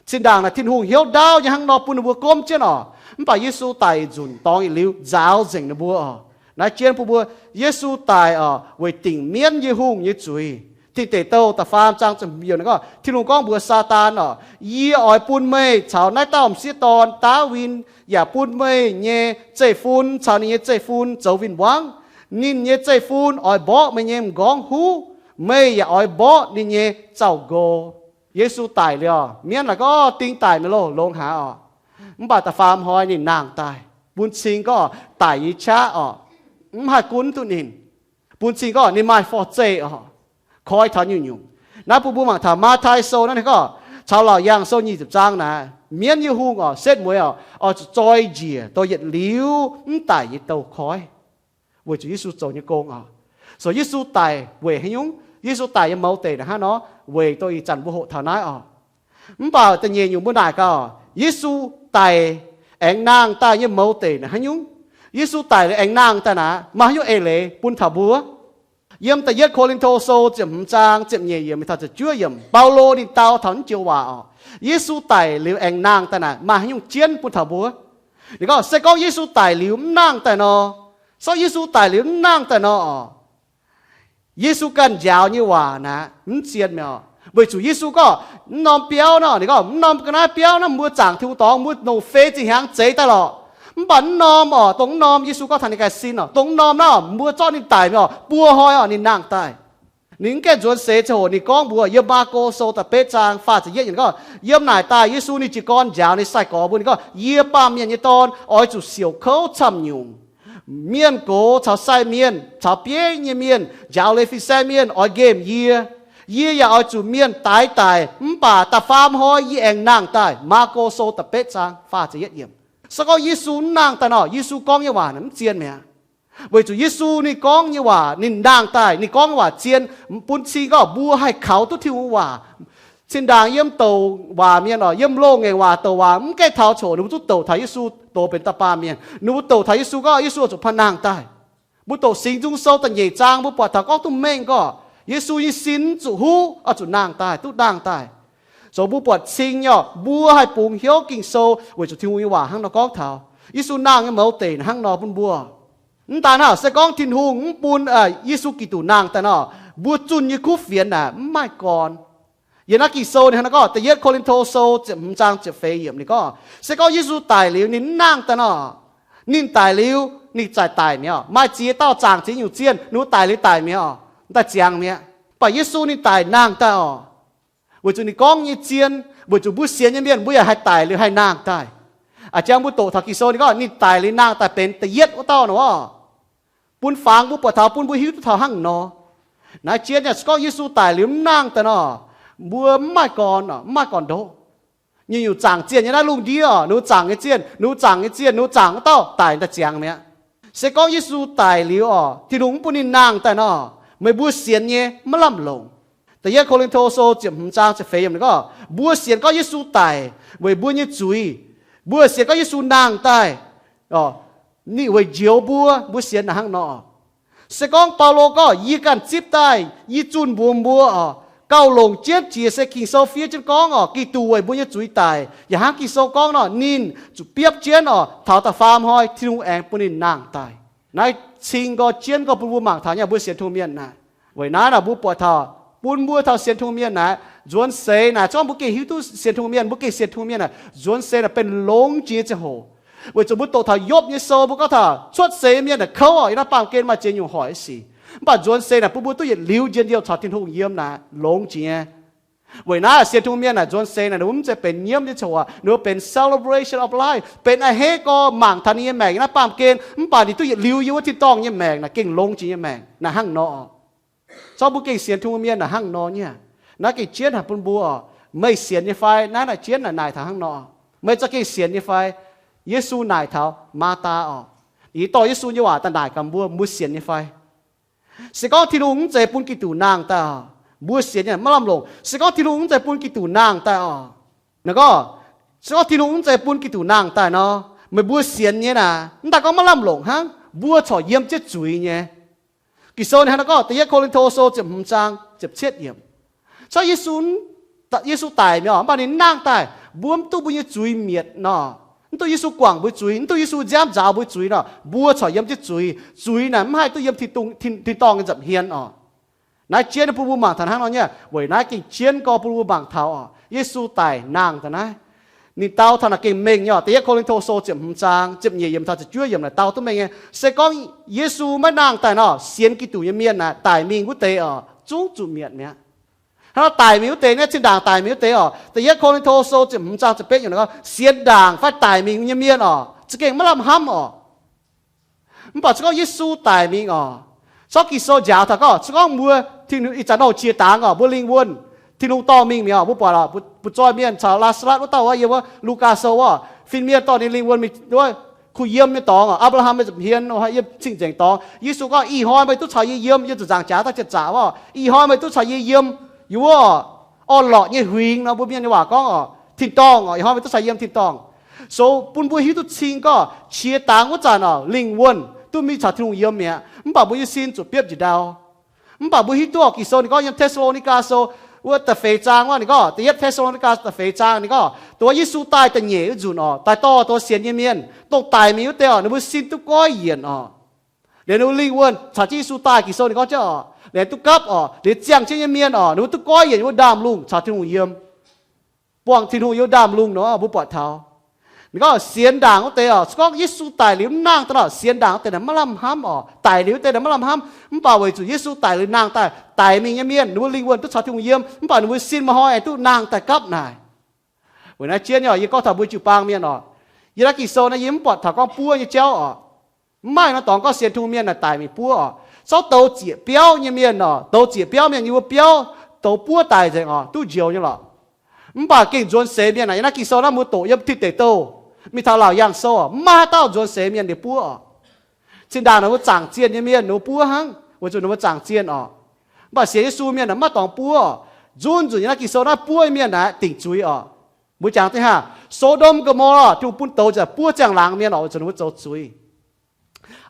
Zinh ndaangc naaic Tin-Hungh hnyouv ndaauv nyei hnangv nor bun ninh mbuo gomv jienv oc. Mv baac Yesu daic nzunc dorngx yietc liuz nzaaux nzengc ninh mbuo oc. Naaiv jienv bun mbuo, Yesu daic oc, weic dingc mienv nyei hungh nyei zuiz. Dingh Deic Douh da'faam zaang ziepc hmz yiemc ninh gorngv, Tin-Hungh gorngv mbuox Saadaan orqc, Yie oix bun meih caux naaiv dauh m'sieqv dorn, Ndaawitv, yaac bun meih nyei zeiv-fun caux ninh nyei zeiv-fun zoux win-wangv. Ninh nyei zeiv-fun oix mborqv meih nyei m'nqorngv huv, meih yaac oix mborqv ninh nyei zaux-nqo. Yesu daic liuz, mienv naaic gorngv ding daic mi'aqv loh, longx haic orqc. Mv baac da'faam hnoi ninh nangh daaih, bun cing gorngv daic nyei qaqv orqc, mv haih gunv duqv ninh. Bun cing gorngv ninh maaih forv-zeih orqc, koi taux nyungc-nyungc. Naaiv bun mbuo mangc taux Matv^tai Sou naaiv ninh gorngv, caux Laauc Yaangh Sou nyic ziepc zaang naaic, mienv nyei hungh orqc, setv mueiz orqc, oix zuqc zoi njiec dongh yietc liuz mv daic nyei douz-koiv, weic zuqc Yesu zoux nyei gong orqc. So Yesu daic weic haaix nyungc? Yesu daic nyei mouz deic naaic hnangv nor, weic dongh ih zanc mbuo hoqc taux naaiv orqc. Mv baac da'nyeic nyungc mbuo naaic gaax, Yesu daic aengx nangh daaih nyei mouz deic naaic haaix nyungc? Yesu daic liuz aengx nangh daaih naaic maaih haaix nyungc eix leiz bun taux mbuo? Yiem da'yietv Ko^lin^to Sou ziepc hmz zaang ziepc nyeic yiemc mingh taux ziepc juov yiemc, Baulo ninh dau taux naaiv joux waac orqc, Yesu daic liuz aengx nangh daaih naaic maaih haaix nyungc jienv bun taux mbuo? Ninh gorngv, se gorngv Yesu daic liuz mv nangh daaih nor, se gorngv Yesu daic liuz mv nangh daaih nor orqc, Yesu ganh njaaux nyei waac naaic mv zien mi'aqv orqc. Weic zuqc Yesu gorngv, mv norm biauv nor, ninh gorngv, mv norm ga'naaiv biauv naaiv mbuo zaangc Tin-Hungh dorngx, mbuo longc fei ziepc hnyangx zeix daaih lorqc. Mv baac mv norm orqc, dongh mv norm, Yesu gorngv taux ninh ganh sin orqc, dongh mv norm naaiv orqc, mbuo zorqv ninh daic mi'aqv orqc, buo hnoi orqc ninh nangh daaih. Ninh mv gaengh nzuonx seix ziangh hoc ninh gorngv mbuox, yiem Maako Sou da'betv zaang faah ziepc yietv yiemc gorngv, yiem naaic daaih Yesu ninh jiez gorn njaaux ninh nyei sai-gorx mbuo, ninh gorngv, Yie, Baamh Mienh nyei Dorn, oix zuqc siouc kouv camv nyungc. Mienh gox caux sai mienh caux bieiv nyei mienh, njaaux leiz fin-saeng mienh oix nqemh yie. Yie yaac oix zuqc mienh daix daic, mv baac da'faam hnoi yie aengx nangh daaih. Maako Sou da'betv zaang faah ziepc yietv yiemc. Se gorngv Yesu mv nangh daaih nor, Yesu gorngv nyei waac naaic mv zien mi'aqv. Weic zuqc Yesu ninh gorngv nyei waac, ninh nangh daaih, ninh gorngv nyei waac zien, bun cing gorngv mbuo haih kaux duqv Tin-Hungh waac. Zinh ndaangc yiem douc waac mienh orqc, yiem loz-ngaengc waac douc waac mv gaengh taux coc ninh mbuo duqv douc taux Yesu doz benx dauh baamh mienh. Ninh mbuo douc taux Yesu gorngv Yesu oix zuqc paan nangh daaih. Mbuo douc Singx Nzung Sou da'nyeic zaang mbuo buatc taux gorngv duqv mengh gorngv Yesu nyei sin zuqc huv, oix zuqc nangh daaih, duqv nangh daaih. Zoux mbuo buatc cing nyei orqc, mbuo haih bungx hnyouv Ging-Sou weic zuqc Tin-Hungh nyei waac hnangv nor gorngv taux Yesu nangh nyei mouz deic hnangv nor bun mbuo. Mv daan hnangv, se gorngv Tin-Hungh mv bun Yesu Giduc nangh daaih nor, mbuo zunh nyei kuv fienx naaic mv maaih gorn. Yiem naaiv Ging-Sou ninh hnangv naaiv gorngv, da'yietv Ko^lin^to Sou ziepc hmz zaang ziepc feix yiemc ninh gorngv, se gorngv Yesu daic liuz ninh mv nangh daaih nor, ninh daic liuz ninh zaac daic mi'aqv orqc. Maaih ziex dauh zaangc ziex nyungc zienh, ninh mbuo daic liuz daic mi'aqv orqc, daaih ziangx mi'aqv. Mv baac Yesu ninh daic nangh daaih orqc, weic zuqc ninh gorngv nyei zien, weic zuqc mbuo sienx nyei mienh mbuo yaac haih daic liuz haih nangh daaih. A'jang mbuo doqc taux Ging-Sou ninh gorngv ninh daic liuz nangh daaih benx da'yietv wuov dauh nor orqc. Bun fangx mbuo buatc taux, bun mbuo hiuv duqv taux hnangv nor. Naaiv jienv yaac se gorngv Yesu daic liuz mv nangh daaih nor, mbuo mv maaih gorn, mv maaih gorn-ndoqv. Nyungc-nyungc zaangc zienh nyei naaiv lungh ndiev orqc, ninh mbuo zaangc nyei zienh, ninh mbuo zaangc nyei zienh, ninh mbuo zaangc wuov dauh daic daaih ziangx mi'aqv. Se gorngv Yesu daic liuz orqc, Tin-Hungh mv bun ninh nangh daaih nor, meih mbuo sienx nyei maiv lamh longc. Da'yietv Ko^lin^to Sou ziepc hmz zaang ziepc feix yiemc ninh gorngv, mbuo sienx gorngv Yesu daic weic mbuo nyei zuiz. Mbuo sienx gorngv Yesu nangh daaih, ninh weic njoux mbuo, mbuo sienx naaic hnangv nor. Se gorngv Baulo gorngv, yie ganh zipv daaih, yie zunh mbuox mbuo orqc, gauh longc jienv jiex se Ging-Sou fiev jienv gorngv orqc, Giduc weic mbuo nyei zuiz daic. Yaac hnangv Ging-Sou gorngv nor, ninh zuqc biopv jienv orqc, taux da'faam hnoi Tin-Hungh aengx bun ninh nangh daaih. Naaiv cing gorx jienv gorngv bun mbuo mangc taux nyei, mbuo sienx Tin-Hungh mienh naaic. Weic naaiv naaic mbuo buatc taux, bun mbuo taux sienx Tin-Hungh mienh naaic, nzuonx seix naaic, se gorngv mbuo gengh hiuv duqv sienx Tin-Hungh mienh, mbuo gengh sienx Tin-Hungh mienh naaic, nzuonx seix naaic benx longx jiex nyei ziangh hoc. Weic zuqc mbuo doqc taux Yopv nyei sou, mbuo gorngv taux cuotv seix mienh naaic kouv orqc, yiem naaiv baamh gen maaih ziex nyungc hoic sic. Mv baac nzuonx seix naaic bun mbuo duqv yietc liuz njien-youh caux Tin-Hungh yiem naaic longx jiex nyei. Weic naaiv sienx Tin-Hungh mienh naaic nzuonx seix naaic ninh mbuo mv zeiz benx nyiemv nyei ziangh hoc, ninh mbuo benx celebration of life, benx a'hneiv gorx mangc taux ninh nyei maengc yiem naaiv baamh gen. Mv baac ninh duqv yietc liuz yiem wuov tin-dorngh nyei maengc naaic gengh longx jiex nyei maengc naaic hnangv nor. Zorqv mbuo gengh sienx Tin-Hungh mienh naaic hnangv nor nyei. Naaiv gengh jienv haic bun mbuo, meih sienx nyei fai? Naaiv naaic jienv naaic naaic taux hnangv nor. Meih za'gengh sienx nyei fai? Yesu naaic taux Maa^taa orqc, yie dorh Yesu nyei waac daaih naaic gaax mbuo, mbuo sienx nyei fai? Se gorngv Tin-Hungh mv zeiz bun Giduc nangh daaih orqc, mbuo sienx nyei maiv lamh longc. Se gorngv Tin-Hungh mv zeiz bun Giduc nangh daaih orqc, naaic gorngv, se gorngv Tin-Hungh mv zeiz bun Giduc nangh daaih nor, meih mbuo sienx nyei naaic, mv daaih gorngv maiv lamh longc hnangv, mbuo corc yiem jienv zuiz nyei. Ging-Sou ninh hnangv naaiv gorngv, da'yietv Ko^lin^to Sou ziepc hmz zaang ziepc cietv yiemc, corc Yesu, Yesu daic mi'aqv, mv baac ninh nangh daaih, mbuo mv duqv mbuo nyei zuiz mietc nor, mv duqv Yesu guangc mbuo zuiz, mv duqv Yesu nziaamv nzaaux mbuo zuiz nor, mbuo corc yiem jienv zuiz. Zuiz naaic mv haih duqv yiem tin-dorngh nyei nza'hmien orqc. Naaiv jienv bun mbuo mangc taux hnangv nor nyei, weic naaiv gengh jienv gorx bun mbuo mangc taux oc, Yesu daic nangh daaih naaiv. Ninh dau taux naaic gengh mengh nyei oc. Da'yietv Ko^lin^to Sou ziepc hmz zaang ziepc nyeic yiemc taux ziepc juov yiemc naaic dau duqv mengh nyei. Se gorngv Yesu maiv nangh daaih nor, sienx Giduc nyei mienh naaic daic mingh wuov deix oc, zungv zuqc mietc mi'aqv. Hnangv nor daic mingh wuov deix naaiv, zinh ndaangc daic mingh wuov deix oc, Da'yietv Ko^lin^to Sou ziepc hmz zaang ziepc betv yiemc gorngv, sienx ndaangc fai daic mingh nyei mienh oc, za'gengh maiv lamh hnamv oc. Mv baac se gorngv Yesu daic mingh oc, zorqv Ging-Sou njaaux taux gorngv, se gorngv mbuo Tin-Hungh ih zanc nor qiex dangx oc, mbuo lingh wuonh, Tin-Hungh dorh mingh mi'aqv oc. Mbuo buatc oc, mbu'zorng mienh caux Laa^saa^latv wuov dauh wuov, yiem wuov Lugaa Sou oc, fin-mienh dorh ninh lingh wuonh mingh wuov kuh yiem nyei dorngx oc, Apc^laa^ham nyei nza'hmien, yiem cing-nzengc dorngx. Yesu gorngv, ih hnoi meih duqv caux yie yiem, yiem zuqc nzaangc jaax daaih ziepc zaqc oc, ih hnoi meih duqv caux yie yiem yiem wuov orn-lorqc nyei huingx nor, mbuo mienh nyei waac gorngv oc, tin-dorngh oc, ih hnoi meih duqv caux yie yiem tin-dorngh. So bun mbuo hiuv duqv cing gorngv qiex dangx wuov zanc oc, lingh wuonh duqv mingh caux Tin-Hungh yiem mi'aqv, mv baac mbuo nyei sin zuqc biopv njiec ndau. Mv baac mbuo hiuv duqv oc, Ging-Sou ninh gorngv yiem Te^saa^lo^ni^gaa Sou wuov da'feix zaang wuov, ninh gorngv, da'yietv Te^saa^lo^ni^gaa da'feix zaang ninh gorngv, dongh wuov Yesu daaih da'nyeic wuov nzunc oc, daaih dorh dongh sienx nyei mienh, dongh daic mingh wuov deix oc, ninh mbuo sin duqv goiv yienc oc. Liuz ninh mbuo lingh wuonh caux jienv Yesu daaih, Ging-Sou ninh gorngv jienv oc, liuz duqv gapv oc, liuz ziangh jienv nyei mienh oc, ninh mbuo duqv goiv yienc yiem wuov ndaamv-lungh caux Tin-Hungh yiem, buangh Tin-Hungh yiem ndaamv-lungh nor, mbuo buatc taux. Ninh gorngv sienx ndaangc wuov deix oc, se gorngv Yesu daic liuz mv nangh daaih nor, sienx ndaangc wuov deix naaic maiv lamh hnamv oc, daic liuz wuov deix naaic maiv lamh hnamv. Mv baac weic zuqc Yesu daic liuz nangh daaih, daic mingh nyei mienh ninh mbuo lingh wuonh duqv caux Tin-Hungh yiem, mv baac ninh mbuo sin maaih hnoi aengx duqv nangh daaih gapv naaic. Weic naaiv jienv nyei oc, yie gorngv taux mbuo jiu-baang mienh oc, yie naaiv Ging-Sou naaiv yie mv buatc taux gorngv buov nyei jauv oc. Mv maaih nor dorngx gorngv sienx Tin-Hungh mienh naaic daic mingh buov oc. Zorqv douz zieqc biauv nyei mienh oc, douz zieqc biauv mienh yiem wuov biauv, douz buov daic nzengc oc, duqv njoux nyei lorqc. Mv baac gengh nzuonx seix mienh naaic, yiem naaiv Ging-Sou naaiv mbuo doqc yiem Tin Deic Douh, mingh taux Laauc Yaangh Sou oc, mv maaih haaix dauh nzuonx seix mienh liuz buov oc. Zinh ndaangc ninh mbuo zaangc zienh nyei mienh ninh mbuo buov hnangv, weic zuqc ninh mbuo zaangc zienh oc. Mv baac sienx Yesu mienh naaic mv maaih dorngx buov oc. Nzunc nzunc yiem naaiv Ging-Sou naaiv buov nyei mienh naaic dingc zuiz oc. Mbuo jangx deix hnangv Sodom Gomorrah, Tin-Hungh bun douz nzengc buov ziangh laangz mienh oc, weic zuqc ninh mbuo zoux zuiz.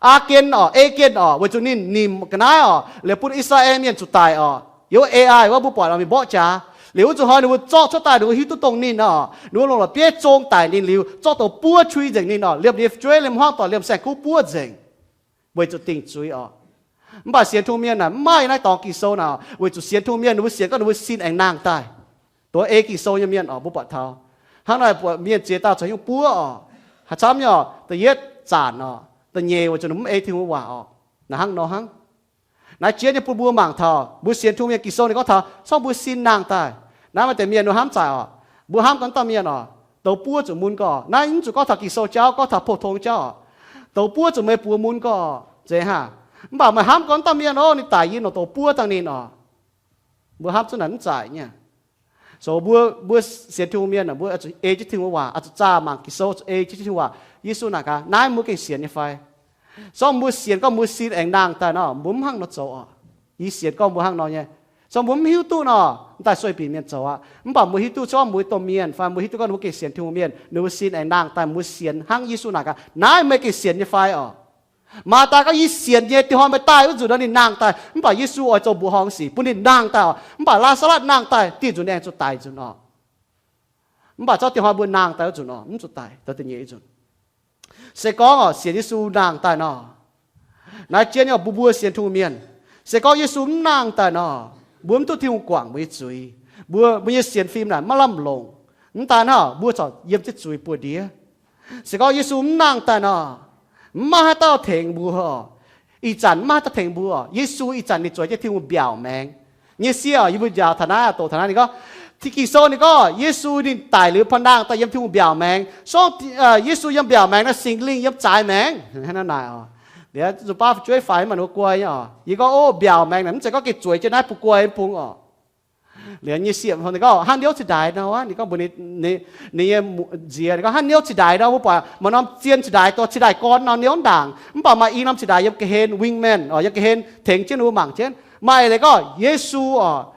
Aa^gen oc, Ei^gen oc, weic zuqc ninh nimc ga'naaiv oc, liuz bun I^saa^laa^en mienh zuqc daic oc. Yiem wuov Ai wuov mbuo buatc oc, mingh mborqv jaax. Liuz wuov zuqc hnoi ninh mbuo zorqv cuotv daaih, ninh mbuo hiuv duqv dongh ninh oc, ninh mbuo longc la'bieiv zong daic ninh liuz, zorqv douz buov qui nzengc ninh oc, liemh ninh nyei fu'jueiv, liemh hmuangv doic, liemh saeng-kuv buov nzengc, weic zuqc dingc zuiz oc. Mv baac sienx Tin-Hungh mienh naaic mv maaih yiem naaiv dorngx Ging-Sou naaic, weic zuqc sienx Tin-Hungh mienh ninh mbuo sienx gorngv ninh mbuo sin aengx nangh daaih. Dongh ei Ging-Sou nyei mienh oc, mbuo buatc taux hnangv naaic, buatc mienh ziex dauh caux hnyouv buov oc, haaix camv nyei oc, da'yietv zanc oc, da'nyeic weic zuqc ninh mv ei Tin-Hungh waac oc. Naaic hnangv nor hnangv. Naaiv jienv nyei bun mbuo mangc taux mbuo sienx Tin-Hungh mienh, Ging-Sou ninh gorngv taux se gorngv mbuo sin nangh daaih, naaiv maaih deix mienh ninh mbuo hnamv zaqc oc, mbuo hnamv gorngv dauh mienh oc, douz buov zuqc mun gorx. Naaiv mv zuqc gorngv taux Ging-Sou jauv, gorngv taux pou-tong jauv oc. Douz buov zuqc meih buoz mun gorx, zeiz hnangv. Mv baac meih hnamv gorngv dauh mienh oc, ninh daic yie longc douz buov dangh ninh oc. Mbuo hnamv zunv naaic mv zaic nyei. So mbuo, mbuo sienx Tin-Hungh mienh, mbuo zuqc ei jienv Tin-Hungh waac, zuqc zaah mangc Ging-Sou, zuqc ei jienv Tin-Hungh waac. Yesu naaic gaax, naaiv mbuo gengh sienx nyei fai? Se gorngv mbuo sienx gorngv mbuo sin aengx nangh daaih nor, mbuo mv hnangv nor zoux oc. Yie sienx gorngv mbuo hnangv nor nyei. Se gorngv mbuo mv hiuv duqv nor, m'daaih sueih binc mienh zoux aqv. Mv baac mbuo hiuv duqv se gorngv mbuo domh mienh fai mbuo hiuv duqv gorngv mbuo gengh sienx Tin-Hungh mienh, ninh mbuo sin aengx nangh daaih, mbuo sienx hnangv Yesu naaic gaax, naaiv meih gengh sienx nyei fai oc? Maataa gorngv, yie sienx nyei, dinh hnoi meih daaih wuov nzunc nor ninh nangh daaih. Mv baac Yesu oix zoux mbuoqc horngh sic bun ninh nangh daaih oc. Mv baac Laa^saa^latv nangh daaih, dinh nzunc ninh aengx zuqc daic nzunc oc. Mv baac zorqv dinh hnoi mbuo nangh daaih wuov nzunc oc, mv zuqc daic, daaih da'nyeic nzunc. Se gorngv oc, sienx Yesu nangh daaih nor, naaiv jienv nyei oc, mbuo, mbuo sienx Tin-Hungh mienh, se gorngv Yesu mv nangh daaih nor, mbuo mv duqv Tin-Hungh guangc mbuo nyei zuiz. Mbuo, mbuo nyei sienx fim naaic maiv lamh longc. Mv daan hnangv, mbuo corc yiem jienv zuiz buoz-ndiev. Se gorngv Yesu mv nangh daaih nor, mv maaih haaix dauh tengx mbuo oc. Ih zanc mv maaih haaix dauh tengx mbuo oc. Yesu ih zanc ninh zueiz jienv Tin-Hungh mbiaauc maengx. Nyei sie oc, yie mbuo njaaux taux naaiv, doqc taux naaiv, ninh gorngv, Ging-Sou ninh gorngv Yesu ninh daic liuz paa nangh daaih yiem Tin-Hungh mbiaauc maengx. Se gorngv Yesu yiem mbiaauc maengx nor, Singx Lingh yiem zaaix maengx. Hnangv naaic oc. Liuz zuqc baav fu'jueiv faix mv baac ninh mbuo guai nyei oc. Yie gorngv, ov, mbiaauc maengx naaic mv zeiz gorngv gengh zueiz jienv naaiv bun guai bung oc. Liuz nyei sieqv ninh gorngv, hnangv hnyouv cingx daaix nor, ninh gorngv mbuox ninh, ninh nyei nziex, ninh gorngv, hnangv hnyouv cingx daaix nor, mbuo buatc maaih norm zien cingx daaix, dorh cingx daaih gorn nor hnyouv ndaangc, mv baac maaih i norm cingx daaix yiem ga'hlen, wingman oc, yiem ga'hlen tengx jienv ninh mbuo mangc jienv. Maaih leiz gorngv Yesu oc,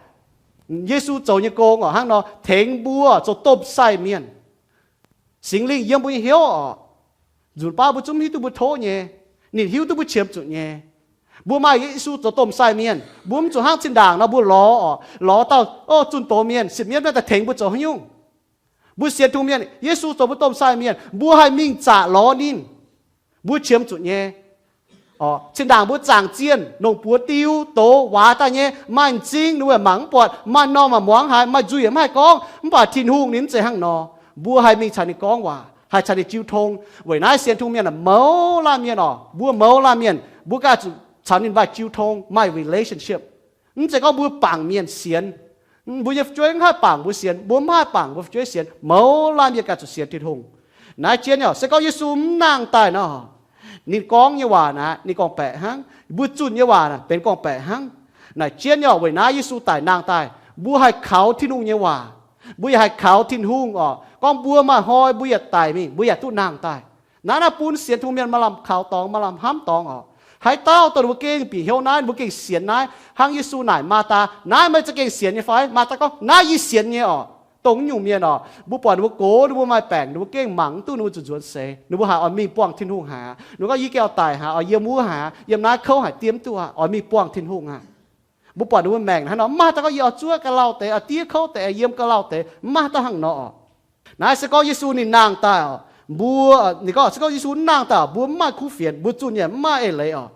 Yesu zoux nyei gong oc, hnangv nor tengx mbuo zoux domh sai mienh. Singx Lingh yiem mbuo nyei hnyouv oc. Nzunc baav mbuo zungv hiuv duqv mbuo tov nyei. Ninh hiuv duqv mbuo qiemx zuqc nyei. Mbuo maaih Yesu zoux domh sai mienh, mbuo mv zuqc hnangv zinh ndaangc nor mbuo lorz oc, lorz dauh, o, zunh doz mienh, sipv mienv maiv daaih tengx mbuo zoux haaix nyungc. Mbuo sienx Tin-Hungh mienh, Yesu zoux mbuo domh sai mienh, mbuo haih mingh zaqc lorz ninh. Mbuo qiemx zuqc nyei. Zinh ndaangc mbuo zaangc zienh, longc buoz diu, doz, waac daaih nyei, maaih m'zing ninh mbuo mangc mv buatc, maaih m'normh maaih muangx haiz, maaih nzuih yaac mv haih gorngv, mv baac Tin-Hungh ninh mv zeiz hnangv nor. Mbuo haih mingh caux ninh gorngv waac, haih caux ninh jiu tong. Weic naaiv sienx Tin-Hungh mienh mouz laanh mienh oc, mbuo mouz laanh mienh mbuo ganh zuqc caux ninh waac jiu tong, maaih relationship. Mv zeiz gorngv mbuo bangc mienh sienx. Mbuo nyei fu'jueiv mv haih bangc mbuo sienx, mbuo mv haih bangc mbuo fu'jueiv sienx. Mouz laanh mienh ganh zuqc sienx Tin-Hungh. Naaiv jienv oc, se gorngv Yesu mv nangh daaih nor, ninh gorngv nyei waac naaic ninh gorngv-baeqc hnangv, mbuo zunh nyei waac naaic benx gorngv-baeqc hnangv. Naaic jienv oc, weic naaiv Yesu daic nangh daaih, mbuo haih kaux Tin-Hungh nyei waac. Mbuo yaac haih kaux Tin-Hungh oc. Gorngv mbuo maaih hnoi mbuo yaac daic mingh, mbuo yaac duqv nangh daaih. Naaiv naaiv bun sienx Tin-Hungh mienh maaih lamh kaux dorngx, maaih lamh hnamv dorngx oc. Haaix dauh dongh ninh mbuo gengh bieqc hnyouv naaiv, ninh mbuo gengh sienx naaiv, hnangv Yesu naaic Maatdaa, naaiv meih za'gengh sienx nyei fai? Maatdaa gorngv, naaiv yie sienx nyei oc. Dongh wuov nyungc mienh oc, mbuo buatc ninh mbuo gox, ninh mbuo maaih baengc, ninh mbuo gengh mangc mv duqv, ninh mbuo zuqc nzuonx seix, ninh mbuo haiz oix mingh buangh Tin-Hungh haic aqv. Ninh mbuo gorngv, yie gengh oix daic haic, oix yiem wuov haic aqv, yiem naaiv kouv haic, diev mv duqv aqv, oix mingh buangh Tin-Hungh aqv. Mbuo buatc ninh mbuo maengc hnangv nor, mv maaih dauh gorngv, yie oix zuov ga'lauh deix, oix diev kouv deix, yiem ga'lauh deix, mv maaih dauh hnangv nor oc. Naaiv se gorngv Yesu ninh nangh daaih oc, mbuo, ninh gorngv se gorngv Yesu mv nangh daaih oc, mbuo mv maaih kuv fienx, mbuo zunh yaac mv maaih eix leiz oc.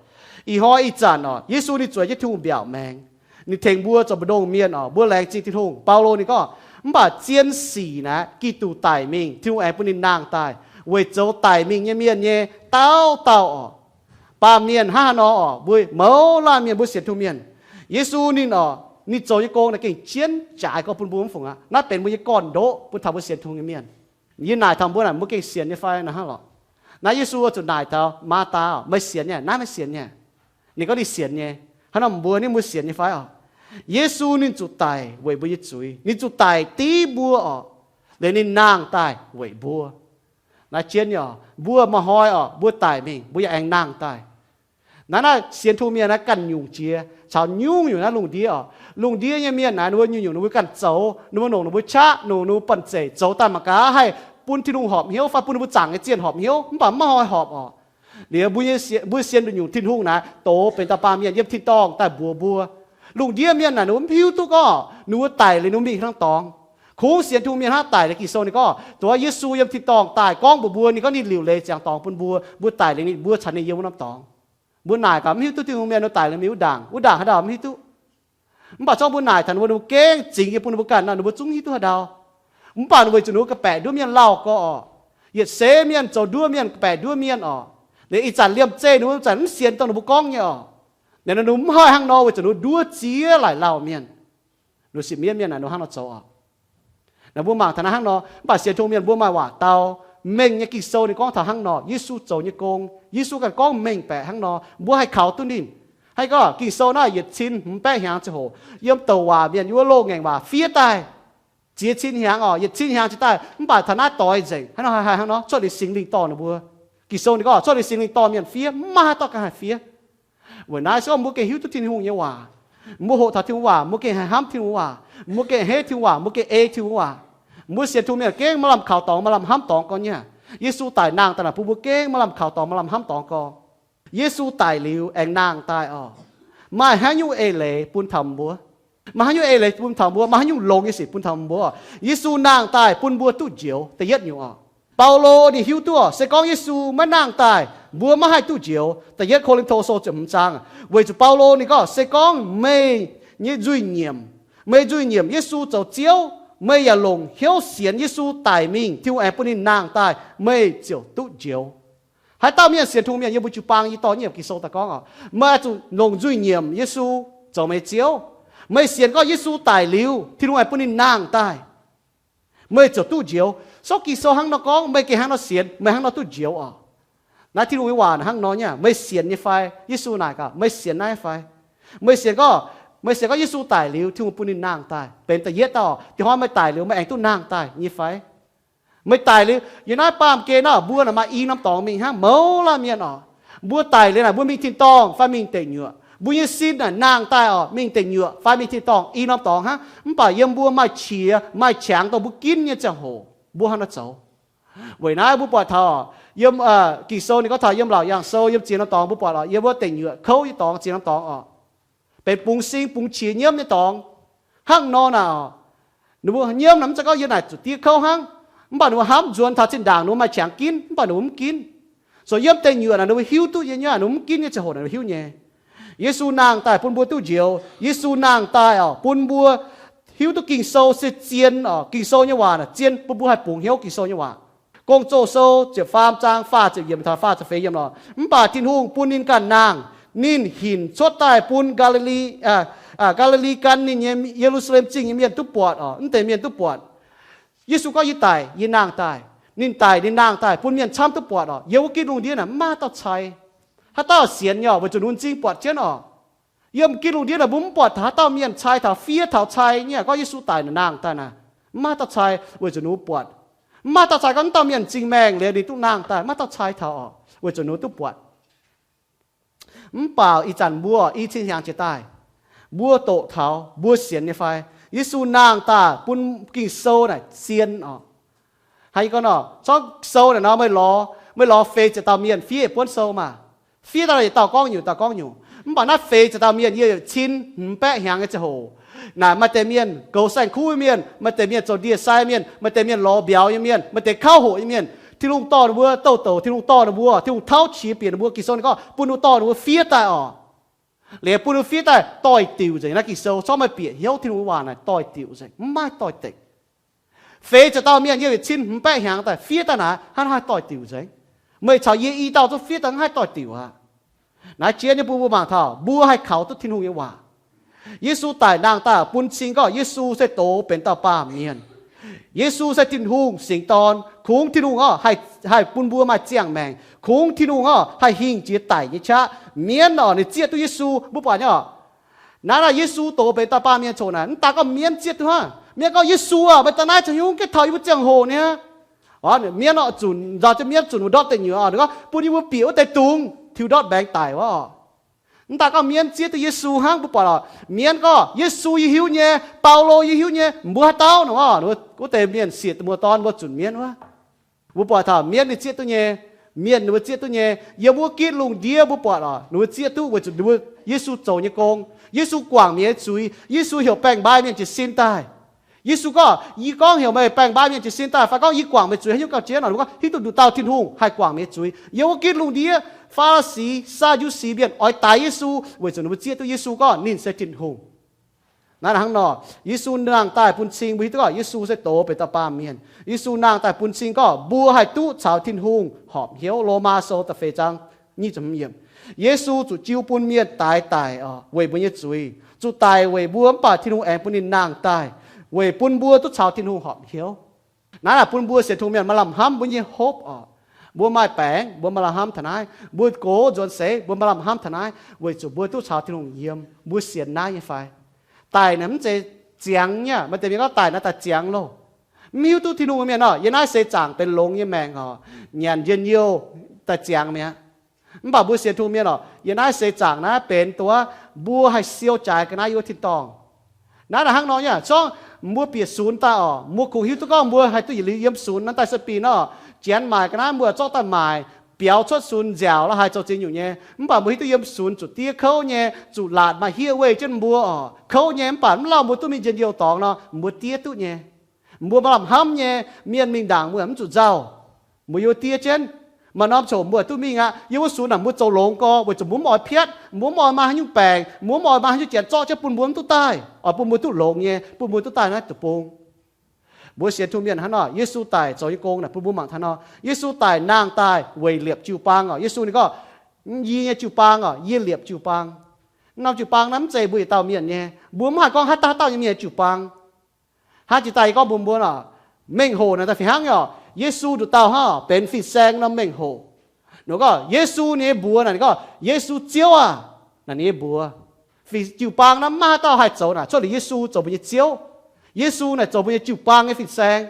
Ih hnoi ih zanc oc, Yesu ninh zueiz jienv Tin-Hungh mbiaauc maengx. Ninh tengx mbuo zoux mbu'ndongx mienh oc, mbuo laengz zingh Tin-Hungh. Baulo ninh gorngv, mv baac zien sic naaic Giduc daic mingh, Tin-Hungh aengx bun ninh nangh daaih weic zoux daic mingh nyei mienh nyei dauh dauh oc. Baamh mienh hnangv haaix nor oc, mbuo mouz laanh mienh, mbuo sienx Tin-Hungh mienh, Yesu ninh oc, ninh zoux nyei gong naaic gengh jienv jaaix gorx bun mbuo mv fungc aqv. Naaiv benx mbuo nyei gorn-ndoqv bun taux mbuo sienx Tin-Hungh nyei mienh. Yie naaic taux mbuo naaic, mbuo gengh sienx nyei fai? Naaiv hnangv lorqc. Naaiv Yesu zuqc naaic taux Maatdaa oc, meih sienx nyei, naaiv meih sienx nyei? Ninh gorngv ninh sienx nyei. Hnangv nor mbuo, ninh mbuo sienx nyei fai oc? Yesu ninh zuqc daic weic mbuo nyei zuiz. Ninh zuqc daic div mbuo oc, liuz ninh nangh daaih weic mbuo. Naaiv jienv nyei oc, mbuo maaih hnoi oc, mbuo daic mingh, mbuo yaac aengx nangh daaih. Naaiv naaiv sienx Tin-Hungh mienh naaiv ganh nyungc jiex caux nyungc-nyungc naaiv lungh ndiev oc. Lungh ndiev nyei mienh naaiv, ninh mbuo nyungc-nyungc ninh mbuo ganh zoux, ninh mbuo longc ninh mbuo qaqv, longc ninh mbuo banh zeic zoux daaih mangc gaax haih bun Tin-Hungh horpc hnyouv fai bun ninh mbuo zaangc nyei zienh horpc hnyouv, mv baac mv maaih hnoi horpc oc. Liuz mbuo nyei sie-, mbuo sienx nduqc nyungc Tin-Hungh naaiv, doz benx dauh baamh mienh yiem tin-dorngh daaih mbuox mbuo. Lungh ndiev mienh naaic ninh mbuo mv hiuv duqv gorngv ninh mbuo daic liuz ninh mbuo mingh hnangv dorngx. Kungx sienx Tin-Hungh mienh hnangv daic liuz Ging-Sou ninh gorngv, dongh wuov Yesu yiem tin-dorngh daaih gorngv mbuox mbuo, ninh gorngv ninh liuc leiz ziangx dorngx bun mbuo, mbuo daic liuz ninh, mbuo caux ninh yiem wuov norm dorngx. Mbuo naaic gaax mv hiuv duqv Tin-Hungh mienh ninh daic liuz mingh wuov ndaangc, wuov ndaangc haaix dauh mv hiuv duqv. Mv baac zorqv mbuo naaic taux ninh mbuo, ninh mbuo gengh zingx yie bun ninh mbuo ganh nor, ninh mbuo zungv hiuv duqv haaix ndau. Mv baac ninh mbuo zuqc ninh mbuo ga'baeqc nduov mienh lauh gorx oc. Yietc seix mienh zoux nduov mienh, ga'baeqc nduov mienh oc. Liuz ih zanc liemh zeih ninh mbuo zanc mv sienx dongh ninh mbuo gorngv nyei oc. Ninh mbuo mv haih hnangv nor weic zuqc ninh mbuo nduov ziex laaic lauh mienh. Ninh mbuo sipv mienv mienh naaic ninh mbuo hnangv nor zoux oc. Naaiv mbuo mangc taux naaiv hnangv nor, mv baac sienx Tin-Hungh mienh mbuo maaih waac dau. Mengh nyei Ging-Sou ninh gorngv taux hnangv nor, Yesu zoux nyei gong, Yesu ganh gorngv mengh baeqc hnangv nor, mbuo haih kaux duqv ninh. Haih gorngv Ging-Sou naaiv yietc cin hmz baeqv hnyangx ziangh hoc, yiem douc waac mienh yiem wuov loz-ngaengc waac fiev daaih ziex cin hnyangx oc, yietc cin hnyangx jiex daaih, mv baac taux naaiv doix nzengc. Hnangv nor haih hnangv nor, cuotv liuz Singx Lingh dorh ninh mbuo. Ging-Sou ninh gorngv cuotv liuz Singx Lingh dorh mienh fiev, mv maaih haaix dauh ganh haih fiev. Weic naaiv se gorngv mbuo gengh hiuv duqv Tin-Hungh nyei waac, mbuo hoqc taux Tin-Hungh waac, mbuo gengh haih hnamv Tin-Hungh waac, mbuo gengh a'hneiv Tin-Hungh waac, mbuo gengh ei Tin-Hungh waac. Mbuo sienx Tin-Hungh mienh gengh maaih lamh kaux dorngx, maaih lamh hnamv dorngx gorx nyei. Yesu daic nangh daaih naaic bun mbuo gengh maaih lamh kaux dorngx, maaih lamh hnamv dorngx gorx. Yesu daic liuz aengx nangh daaih oc, maaih haaix nyungc eix leiz bun taux mbuo? Maaih haaix nyungc eix leiz bun taux mbuo? Maaih haaix nyungc longx nyei sic bun taux mbuo? Yesu nangh daaih bun mbuo duqv njoux, da'yietv nyungc oc. Baulo ninh hiuv duqv oc, se gorngv Yesu maiv nangh daaih, mbuo maiv haih duqv njoux. Da'yietv Ko^lin^to Sou ziepc hmz zaang, weic zuqc Baulo ninh gorngv, se gorngv meih nyei nzuih nyiemc, meih nzuih nyiemc Yesu zoux Ziouv, meih yaac longc hnyouv sienx Yesu daic mingh, Tin-Hungh aengx bun ninh nangh daaih, meih ziouc duqv njoux. Haaix dauh mienh sienx Tin-Hungh mienh yiem mbuo jiu-baang, yie dorh nyei Ging-Sou daaih gorngv oc, meih oix zuqc longc nzuih nyiemc Yesu zoux meih nyei Ziouv. Meih sienx gorngv Yesu daic liuz, Tin-Hungh aengx bun ninh nangh daaih, meih ziouc duqv njoux. Sou Ging-Sou hnangv nor gorngv, meih gengh hnangv nor sienx, meih hnangv nor duqv njoux oc. Naaiv Tin-Hungh nyei waac hnangv nor nyei, meih sienx nyei fai? Yesu naaic gaax, meih sienx naaiv fai? Meih sienx gorngv, meih sienx gorngv Yesu daic liuz, Tin-Hungh bun ninh nangh daaih, benx da'yietv dauh, da'hmz meih daic liuz meih aengx duqv nangh daaih nyei fai? Meih daic liuz, yiem naaiv baamh gen naaiv, mbuo naaic maaih i norm dorngx mingh hnangv, mouz laanh mienh oc. Mbuo daic liuz naaic, mbuo mingh tin-dorngh fai mingh deic nyuoqc. Mbuo nyei sin naaic nangh daaih oc, mingh deic nyuoqc fai mingh tin-dorngh, i norm dorngx hnangv. Mv baac yiem mbuo maaih qiex maaih qangx dongh mbuo ginv nyei ziangh hoc, mbuo hnangv nor zoux. Weic naaiv mbuo buatc taux yiem Ging-Sou ninh gorngv taux yiem Laauc Yaangh Sou yiem ziex norm dorngx mbuo buatc oc, yiem wuov deic nyuoqc kouv nyei dorngx ziex norm dorngx oc, benx bungx sing bungx qiex nyiemv nyei dorngx. Hnangv nor naaic, ninh mbuo nyiemv naaic mv zeiz gorngv yiem naaic zuqc diev kouv hnangv. Mv baac ninh mbuo hnamv nzuonx taux zinh ndaangc ninh mbuo maaih qangx ginv, mv baac ninh mbuo mv ginv. Zoux yiem deic nyuoqc naaic ninh mbuo hiuv duqv nyei, ninh mbuo mv ginv nyei ziangh hoc naaic hiuv nyei. Yesu nangh daaih bun mbuo duqv njoux. Yesu nangh daaih oc, bun mbuo hiuv duqv Ging-Sou se zien oc. Ging-Sou nyei waac naaic zien, bun mbuo haih bungx hnyouv Ging-Sou nyei waac. Gong-Zoh Sou ziepc faam zaang faah ziepc yiemc taux faah ziepc feix yiemc oc. Mv baac Tin-Hungh bun ninh ganh nangh. Ninh hinc cuotv daaih bun Gaa^li^li, Gaa^li^li gan ninh nyei Ye^lu^saa^lem Zingh nyei mienh duqv buatc oc. Mv deix mienh duqv buatc. Yesu gorngv, yie daic, yie nangh daaih. Ninh daic, ninh nangh daaih bun mienh camv duqv buatc oc. Yiem wuov gitv lungh ndiev naaic mv maaih haaix dauh cai. Haaix dauh sienx nyei oc, weic zuqc ninh m'zing buatc jienv oc. Yiem gitv lungh ndiev naaic mbuo mv buatc haaix dauh mienh cai taux fiev taux cai nyei. Gorngv Yesu daic naaic nangh daaih naaic, mv maaih haaix dauh cai weic zuqc ninh mbuo buatc. Mv maaih haaix dauh cai gorngv wuov dauh mienh m'zing maengh liuz ninh duqv nangh daaih, mv maaih haaix dauh cai taux oc, weic zuqc ninh mbuo duqv buatc. Mv baac ih zanc mbuo i cin hnyangx jiex daaih, mbuo doqc taux, mbuo sienx nyei fai? Yesu nangh daaih bun Ging-Sou naaic zien oc. Hnangv yie gorngv nor, zorqv sou naaic nor meih lorz, meih lorz feix ziepc dauh mienh fiev yietc buonv sou maah. Fiev daaih yietc dauh gorngv nyungc, dauh gorngv nyungc. Mv baac naaiv feix ziepc dauh mienh yiem yietc cin hmz baeqv hnyangx nyei ziangh hoc naaic, maaih deix mienh goux saeng-kuv nyei mienh, maaih deix mienh zoux ndie-sai mienh, maaih deix mienh lorz mbiauz nyei mienh, maaih deix kauv hoqc nyei mienh. Tin-Hungh dorh ninh mbuo, douh douc Tin-Hungh dorh ninh mbuo, Tin-Hungh tauv qiex bieqc ninh mbuo. Ging-Sou ninh gorngv bun ninh dorh ninh mbuo fiev daaih oc. Liuz bun ninh fiev daaih doix-diuc nzengc. Naaiv Ging-Sou corc maaih bieqc hnyouv Tin-Hungh waac naaic doix-diuc nzengc, mv maaih doix-dekc. Feix ziepc dauh mienh yiem yietc cin hmz baeqv hnyangx daaih fiev daaih naaic, hnangv naaiv doix-diuc nzengc. Meih caux yie i dauh zungv fiev daaih hnangv naaiv doix-diuc aqv. Naaiv jien nyei bun mbuo mangc taux mbuo haih kaux duqv Tin-Hungh nyei waac. Yesu daic nangh daaih bun cing gorngv Yesu se doz benx dauh baamh mienh. Yesu se Tin-Hungh Singx Dorn. Kungx Tin-Hungh orqc haih, haih bun mbuo maaih ziangh maengc. Kungx Tin-Hungh orqc haih hingh jiex daic nyei qaqv. Mienv orqc ninh zieqv duqv Yesu, mbuo buatc nyei orqc. Naaiv naaic Yesu doz benx dauh baamh mienh coc naaic, mv daaih gorngv mienv zieqv duqv hnangv. Mienv gorngv, Yesu aah, meih daaih naaiv caux hnyouv gaengh taux yie mbuo ziangh hoc niaa. Orqc, mienv orqc zunc nzaaux jienv mienv zunc wuov ndortv deic nyuoqc orqc, ninh gorngv bun yie mbuo bieqc wuov deix dungz tiux ndortv mbaengx daic wuov orqc. Mv daaih gorngv mienv zieqv duqv Yesu hnangv. Mbuo buatc orqc, mienv gorngv, Yesu yie hiuv nyei, Baulo yie hiuv nyei, mbuo haaix dauh nor orqc, wuov deix mienh siec muoz-dorn mbuo zunc mienv wuov. Mbuo buatc taux mienv ninh zieqv duqv nyei, mienh ninh mbuo zieqv duqv nyei. Yiem wuov gitv lungh ndiev mbuo buatc orqc, ninh mbuo zieqv duqv weic zuqc ninh mbuo Yesu zoux nyei gong. Yesu guangc mienh nyei zuiz. Yesu heuc baeng-mbai mienh jiez sin daaih. Yesu gorngv, yie gorngv heuc meih baeng-mbai mienh jiez sin daaih, fai gorngv yie guangc meih zuiz haaix nyungc gauh jiex nor, ninh gorngv hiuv duqv nduqc dauh Tin-Hungh haih guangc meih nyei zuiz. Yiem wuov gitv lungh ndiev Faa^li^si, Saa^ndu^si mienh oix daix Yesu weic zuqc ninh mbuo zieqv duqv Yesu gorngv ninh se Tin-Hungh. Naaiv hnangv nor, Yesu nangh daaih bun cing mbuo hiuv duqv gorngv Yesu se doz benx dauh baamh mienh. Yesu nangh daaih bun cing gorngv mbuo haih duqv caux Tin-Hungh horpc hnyouv. Lomaa Sou da'feix zaang nyic ziepc hmz yiemc. Yesu zuqc jiu bun mienh daix daic orqc weic mbuo nyei zuiz, zuqc daic weic mbuo, mv baac Tin-Hungh aengx bun ninh nangh daaih weic bun mbuo duqv caux Tin-Hungh horpc hnyouv. Naaiv naaic bun mbuo sienx Tin-Hungh mienh maaih lamh hnamv mbuo nyei hope orqc. Mbuo maaih baengc, mbuo maaih lamh hnamv taux naaiv. Mbuo gox nzuonx seix, mbuo maaih lamh hnamv taux naaiv weic zuqc mbuo duqv caux Tin-Hungh yiem. Mbuo sienx naaiv nyei fai? Daic naaic mv zeiz ziangx nyei. Maaih deix mienh gorngv daic naaic daaih ziangx loh. Mv hiuv duqv Tin-Hungh mienh orqc, yiem naaiv seix zaangc benx longx nyei maengc orqc, nyanc njien-youh daaih ziangx mi'aqv. Mv baac mbuo sienx Tin-Hungh mienh orqc, yiem naaiv seix zaangc naaiv benx dongh wuov mbuo haih siou jaaix ga'naaiv yiem wuov tin-dorngh. Naaiv naaic hnangv nor nyei, zorngv mbuo bieqc sunx daaih orqc, mbuo kungx hiuv duqv gorngv mbuo haih duqv yietc liuz yiem sunx naaiv daaih se binh orqc, janx maaic ga'naaiv mbuo zorqv daaih maaic, biaux cuotv sunx nziaauc la'haaix zoux ziex nyungc nyei. Mv baac mbuo hiuv duqv yiem sunx zuqc diev kouv nyei, zuqc laatc maaih hiev weih jienv mbuo orqc, kouv nyei. Mv baac mv lauh mbuo duqv mingh njien-youh dorngx nor, mbuo diev duqv nyei. Mbuo maaih lamh hnamv nyei, mienh mingh ndaangc mbuo mv zuqc nzauh. Mbuo yiem wuov diev jienv. Maaih norm ziangh hoc mbuo duqv mingh aqv. Yiem wuov sunx naaic mbuo zoux longx gorx weic zuqc mbuo mv oix piatv, mbuo mv oix maaih haaix nyungc baengc, mbuo mv oix maaih haaix nyungc janx zorqv jienv bun mbuo mv duqv daaih, oix bun mbuo duqv longx nyei, bun mbuo duqv daaih naaiv deic-bung. Mbuo sienx Tin-Hungh mienh hnangv nor, Yesu daic zoux nyei gong naaic bun mbuo mangc taux nor, Yesu daic nangh daaih weic liepc jiu-baang orqc. Yesu ninh gorngv, yie nyei jiu-baang orqc, yie liepc jiu-baang. Norm jiu-baang naaiv mv zeiz mbuo yietc dauh mienh nyei. Mbuo mv haih gorngv haaix dauh haaix dauh nyei mienh jiu-baang. Hnangv jiex daaih yie gorngv mbuox mbuo nor, mengh hoc naaic daaih fih hnangv nyei orqc. Yesu nduqc dauh hnangv orqc, benx fin-saeng norm mengh hoc. Ninh gorngv Yesu ninh nyei mbuox naaic, ninh gorngv, Yesu Ziouv aah! Naaic ninh nyei mbuox. Fin, jiu-baang naaiv maiv haaix dauh haih zoux naaic cuotv liuz Yesu zoux mbuo nyei Ziouv. Yesu naaic zoux mbuo nyei jiu-baang nyei fin-saeng.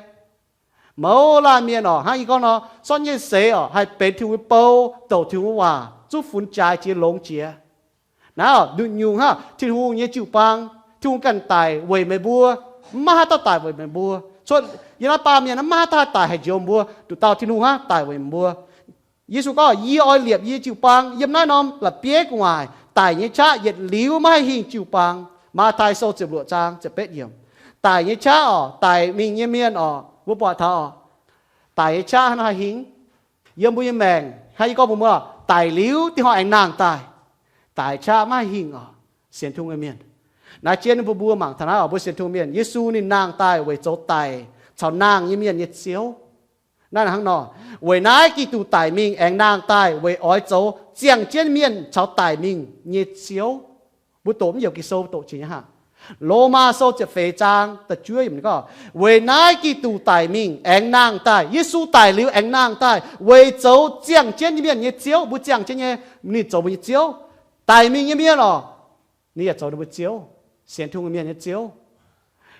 Mouz laanh mienh orqc, hnangv yie gorngv nor, sortv nyei seix orqc haih benx Tin-Hungh nyei bou, douc Tin-Hungh nyei waac, zungv funx jaaix jiex longx jiex. Naaiv orqc, nduqc nyungc hnangv Tin-Hungh nyei jiu-baang, Tin-Hungh ganh daic weic meih mbuo. Maiv haaix dauh daic weic meih mbuo. Cuotv yiem naaiv baamh mienh naaiv maiv haaix dauh haih daic haaix njoux mbuo, nduqc dauh Tin-Hungh hnangv daic weic mbuo. Yesu gorngv, yie oix liepc yie jiu-baang yiem naaiv norm la'bieiv gu'nguaaic. Daic nyei qaqv yietc liuz maiv haih hingh jiu-baang. Matv^tai Sou ziepc luoqc zaang ziepc betv yiemc. Daic nyei qaqv orqc, daic mingh nyei mienh orqc, mbuo buatc taux orqc, daic nyei qaqv hnangv naaiv haih hingh. Yiem mbuo nyei maengc hnangv yie gorngv mbuo muoz, daic liuz dih hnoi aengx nangh daaih. Daic qaqv maiv hingh oc, sienx Tin-Hungh nyei mienh. Naaiv jien mbuo mbuo mangc taux naaiv oc, mbuo sienx Tin-Hungh mienh, Yesu ninh nangh daaih weic zoux daic caux nangh nyei mienh nyei Ziouv. Naaiv hnangv nor, weic naaiv Giduc daic mingh aengx nangh daaih weic oix zoux ziangh jienv mienh caux daic mingh nyei Ziouv. Mbuo doqc mv youc Ging-Sou doqc jiex nyei hnangv. Lomaa Sou ziepc feix zaang da'juov yiemc gorngv, weic naaiv Giduc daic mingh aengx nangh daaih. Yesu daic liuz aengx nangh daaih weic zoux ziangh jienv nyei mienh nyei Ziouv. Mbuo ziangh jienv nyei, ninh zoux mbuo nyei Ziouv. Daic mingh nyei mienh oc, ninh yaac zoux ninh mbuo Ziouv, sienx Tin-Hungh mienh nyei Ziouv.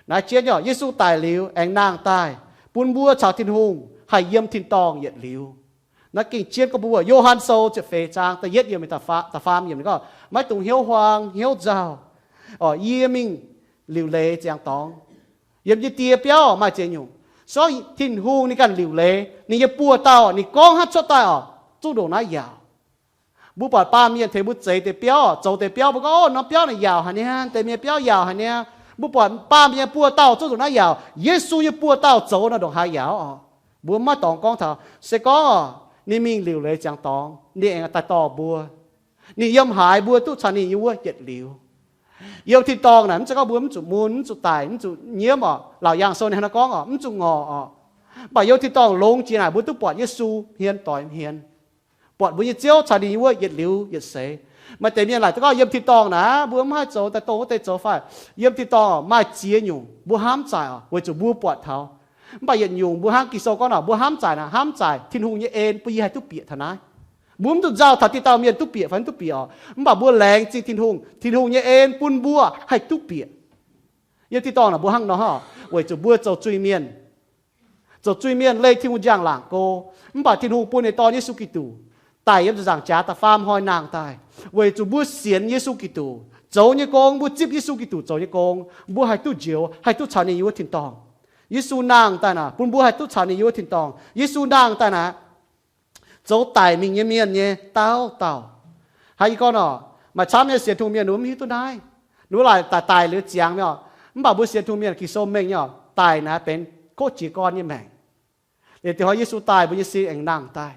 Naaiv jien oc, Yesu daic liuz aengx nangh daaih bun mbuo caux Tin-Hungh haih yiem tin-dorngh yietc liuz. Naaiv gengh jien gorngv mbuo, Yo^han Sou ziepc feix zaang da'yietv yiemc, da'faam yiemc ninh gorngv, maiv dungx hnyouv huaang hnyouv nzauh. Oc, yie mingh liuc leiz ziangx dorngx. Yiem yie Die biauv maaih ziex nyungc. Sorng Tin-Hungh ninh ganh liuc leiz ninh nyei buoz-dauh, ninh gorngv hnangv cuotv daaih oc, zungv ndongc naaiv yaauc. Mbuo buatc baamh mienh tengx mbuo zeix deix biauv, zoux deix biauv, mbuo gorngv, Ov, norm biauv naaic yaauc haic niaa, deix mienh biauv yaauc haic niaa. Mbuo buatc baamh mienh nyei buoz-dauh zungv ndongc naaiv yaauc. Yesu nyei buoz-dauh zoux naaiv ndongc haaix yaauc oc? Mbuo maiv dorngx gorngv taux. Se gorngv oc, ninh mingh liuc leiz ziangx dorngx, ninh aengx daaih dorh mbuo. Ninh yiem haaix mbuo duqv caux ninh yiem wuov yietc liuz. Yiem tin-dorngh naaic mv zeiz gorngv mbuo mv zuqc mun, mv zuqc daic, mv zuqc nyiemv oc. Laauc Yaangh Sou ninh hnangv naaiv gorngv oc, mv zuqc ngorc oc. Mv baac yiem tin-dorngh longx jiex naaic mbuo duqv buatc Yesu hmien doix hmien, buatc mbuo nyei Ziouv caux ninh yiem wuov yietc liuz yietc seix. Maaih deix mienh laaic duqv gorngv yiem tin-dorngh naaic mbuo mv haih zoux daaih dongh wuov deix zoux fai? Yiem tin-dorngh maaih ziex nyungc mbuo hnamv zaaic oc, weic zuqc mbuo buatc taux. Mv baac yietc nyungc mbuo hnangv Ging-Sou gorngv naaic, mbuo hnamv zaaic naaic, hnamv zaaic Tin-Hungh nyei en bun yie haih duqv bieqc taux naaiv. Mbuo mv zuqc nzauh taux dinh dauh mienh duqv bieqc fai mv duqv bieqc oc. Mv baac mbuo laengz zingh Tin-Hungh, Tin-Hungh nyei en bun mbuo haih duqv bieqc. Yiem tin-dorngh naaic mbuo hnangv nor hnangv, weic zuqc mbuo zoux zuiz-mienh. Zoux zuiz-mienh leih Tin-Hungh njang-laangc go. Mv baac Tin-Hungh bun ninh Dorn Yesu Giduc daic yiem ziepc nzaangc jaax da'faam hnoi nangh daaih, weic zuqc mbuo sienx Yesu Giduc zoux nyei gong, mbuo zipv Yesu Giduc zoux nyei gong, mbuo haih duqv njoux, haih duqv caux ninh yiem wuov tin-dorngh. Yesu nangh daaih naaic bun mbuo haih duqv caux ninh yiem wuov tin-dorngh. Yesu nangh daaih naaic zoux daic mingh nyei mienh nyei dauh dauh. Hnangv yie gorngv nor, maaih camv nyei sienx Tin-Hungh mienh ninh mbuo mv hiuv duqv naaiv. Ninh mbuo laaic daic daic liuz ziangx nyei oc. Mv baac mbuo sienx Tin-Hungh mienh Ging-Sou mengh nyei oc, daic naaic benx kov jiez gorn nyei maengc. Liuz dinh hnoi Yesu daaih mbuo nyei sin aengx nangh daaih.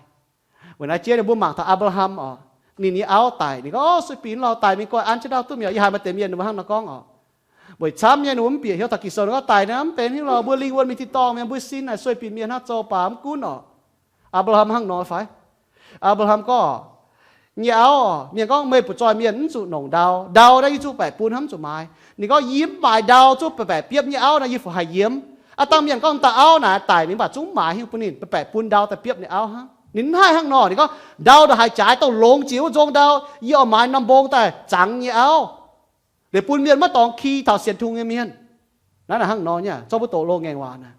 Weic naaiv jiex ninh mbuo mangc taux Apc^laa^ham oc, ninh nyei auv daic, ninh gorngv, Sueih binc lorh, daic mingh guai an jienv ndau duqv mi'aqv. Yie haiz maaih deix mienh ninh mbuo hnangv nor gorngv oc. Weic camv nyei ninh mbuo mv bieqc hnyouv taux Ging-Sou ninh gorngv daic naaic mv benx hnyouv lorh, mbuo lingh wuonh mingh tin-dorngh mi'aqv, mbuo sin naaic sueih binc mienh hnangv, zoux baac mv gunv oc. Apc^laa^ham hnangv nor fai? Apc^laa^ham gorngv, Nyei auv, mienh gorngv meih butv-zoih mienh mv zuqc nongc ndau. Ndau naaiv yie zungv baeqc bun hnangv, mv zuqc maaiz. Ninh gorngv, Yie mv maaiz ndau, zungv baeqc baeqc biopv nyei auv naaic yie fai haih yiem? Aav dangh mienh gorngv dauh auv naaic daic mingh mv baac zungv maaiz hnyouv bun ninh, baeqc baeqc bun ndau daaih biopv ninh auv hnangv. Ninh mv haih hnangv nor. Ninh gorngv, Ndau ndongc haaix jaaix dongh longx jiex wuov nzong ndau, yie oix maaiz norm mbong daaih zangx nyei auv. Liuz bun mienh maiv dorngx ki taux sienx Tin-Hungh nyei mienh. Naaiv naaic hnangv nor nyei, zorqv mbuo doqc loz-ngaengc waac naaic.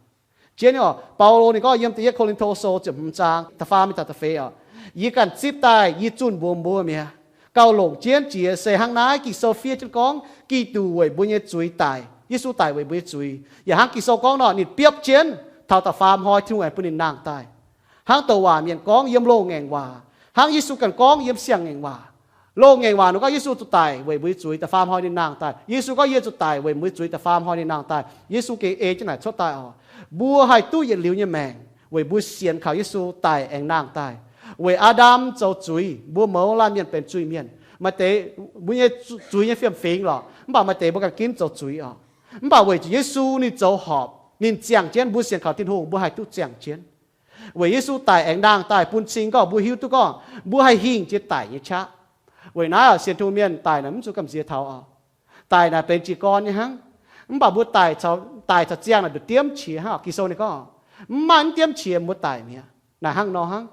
Jien oc, Baulo ninh gorngv yiem da'yietv Ko^lin^to Sou ziepc hmz zaang da'faam mingh taux da'feix oc, Yie ganh zipv daaih yie zunh mbuox mbuo mi'aqv. Gauh longc jienv jiex se hnangv naaiv Ging-Sou fiev jienv gorngv, Giduc weic mbuo nyei zuiz daic. Yesu daic weic mbuo nyei zuiz. Yaac hnangv Ging-Sou gorngv nor, ninh biopv jienv, taux da'faam hnoi Tin-Hungh aengx bun ninh nangh daaih. Hnangv douc waac mienh gorngv yiem loz-ngaengc waac, hnangv Yesu ganh gorngv yiem siang-ngaengc waac. Loz-ngaengc waac ninh gorngv Yesu zuqc daic weic mbuo nyei zuiz, da'faam hnoi ninh nangh daaih. Yesu gorngv, Yie zuqc daic weic mbuo nyei zuiz, da'faam hnoi ninh nangh daaih. Yesu gengh ei jienv naaic cuotv daaih oc, mbuo haih duqv yietc liuz nyei maengc weic mbuo sienx kaux Yesu daic aengx nangh daaih. Weic Aa^ndam zoux zuiz, mbuo mouz laanh mienh benx zuiz-mienh. Maaih deix mbuo nyei zuiz nyei fiem-fingx lorqc, mv baac maaih deix mbuo ganh ginv zoux zuiz oc. Mv baac weic zuqc Yesu ninh zoux horpc, ninh ziangh jienv, mbuo sienx kaux Tin-Hungh mbuo haih duqv ziangh jienv. Weic Yesu daic aengx nangh daaih bun cing gorngv mbuo hiuv duqv gorngv mbuo haih hingh jiex daic nyei qaqv. Weic naaiv sienx Tin-Hungh mienh daic naaic mv zuqc gamh nziex taux oc. Daic naaic benx jiez gorn nyei hnangv. Mv baac mbuo daic caux, daic caux ziangh naaic nduqc diemv qiex hnangv oc. Ging-Sou ninh gorngv, mv maaih mv diemv qiex mbuo daic mi'aqv. Naaic hnangv nor hnangv.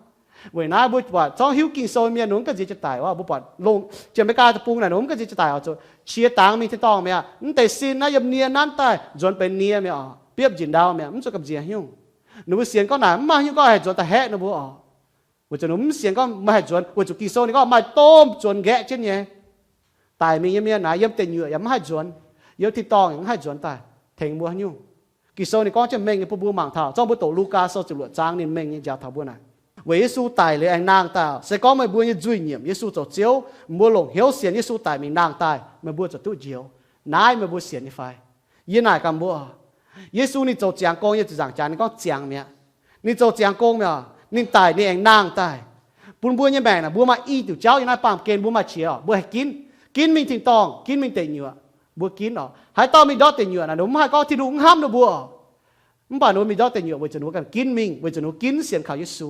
Weic naaiv mbuo buatc zorngv hiuv Ging-Sou mienh ninh mv gamh nziex jiex daic oc. Mbuo buatc longc jiex America deic-bung naaic ninh mv gamh nziex jiex daic oc, zuqc qiex dangx mingh tin-dorngh mi'aqv. Mv deix sin naaiv yiem nie nanv daaih nzuonx benx nie mi'aqv oc, biopv njiec ndau mi'aqv, mv zuqc gamh nziex nyungc. Ninh mbuo sienx gorngv naaic mv maaih nyungc gorngv haih nzuonx daaih haeqv ninh mbuo oc. Weic zuqc ninh mv sienx gorngv meih haih nzuonx, weic zuqc Ging-Sou ninh gorngv maaih domh nzuonx nqaeqv jienv nyei. Daic mingh nyei mienh naaic yiem deic nyuoqc yaac mv haih nzuonx, yiem tin-dorngh yaac mv haih nzuonx daaih tengx mbuo haaix nyungc. Ging-Sou ninh gorngv jienv mengh nyei bun mbuo mangc taux. Zorqv mbuo doqc Lugaa Sou ziepc luoqc zaang ninh mengh nyei njaaux taux mbuo naaic, weic Yesu daic liuz aengx nangh daaih. Se gorngv meih mbuo nyei nzuih nyiemc Yesu zoux Ziouv, mbuo longc hnyouv sienx Yesu daic mingh nangh daaih, meih mbuo ziouc duqv njoux. Naaiv meih mbuo sienx nyei fai? Yie naaic gaax mbuo, Yesu ninh zoux ziangx gong nyei ziepc nzaangc jaax, ninh gorngv ziangx mi'aqv. Ninh zoux ziangx gong mi'aqv. Ninh daic ninh aengx nangh daaih bun mbuo nyei maengc naaic. Mbuo maaih i diuc jauv yiem naaiv baamh gen mbuo maaih qiex oc. Mbuo haih ginv, ginv mingh tin-dorngh, ginv mingh deic nyuoqc, mbuo ginv oc. Haaix dauh mingh ndortv deic nyuoqc naaic, ninh mbuo mv haih gorngv Tin-Hungh mv hnamv ninh mbuo oc. Mv baac ninh mbuo mingh ndortv deic nyuoqc weic zuqc ninh mbuo ganh ginv mingh, weic zuqc ninh mbuo ginv sienx kaux Yesu.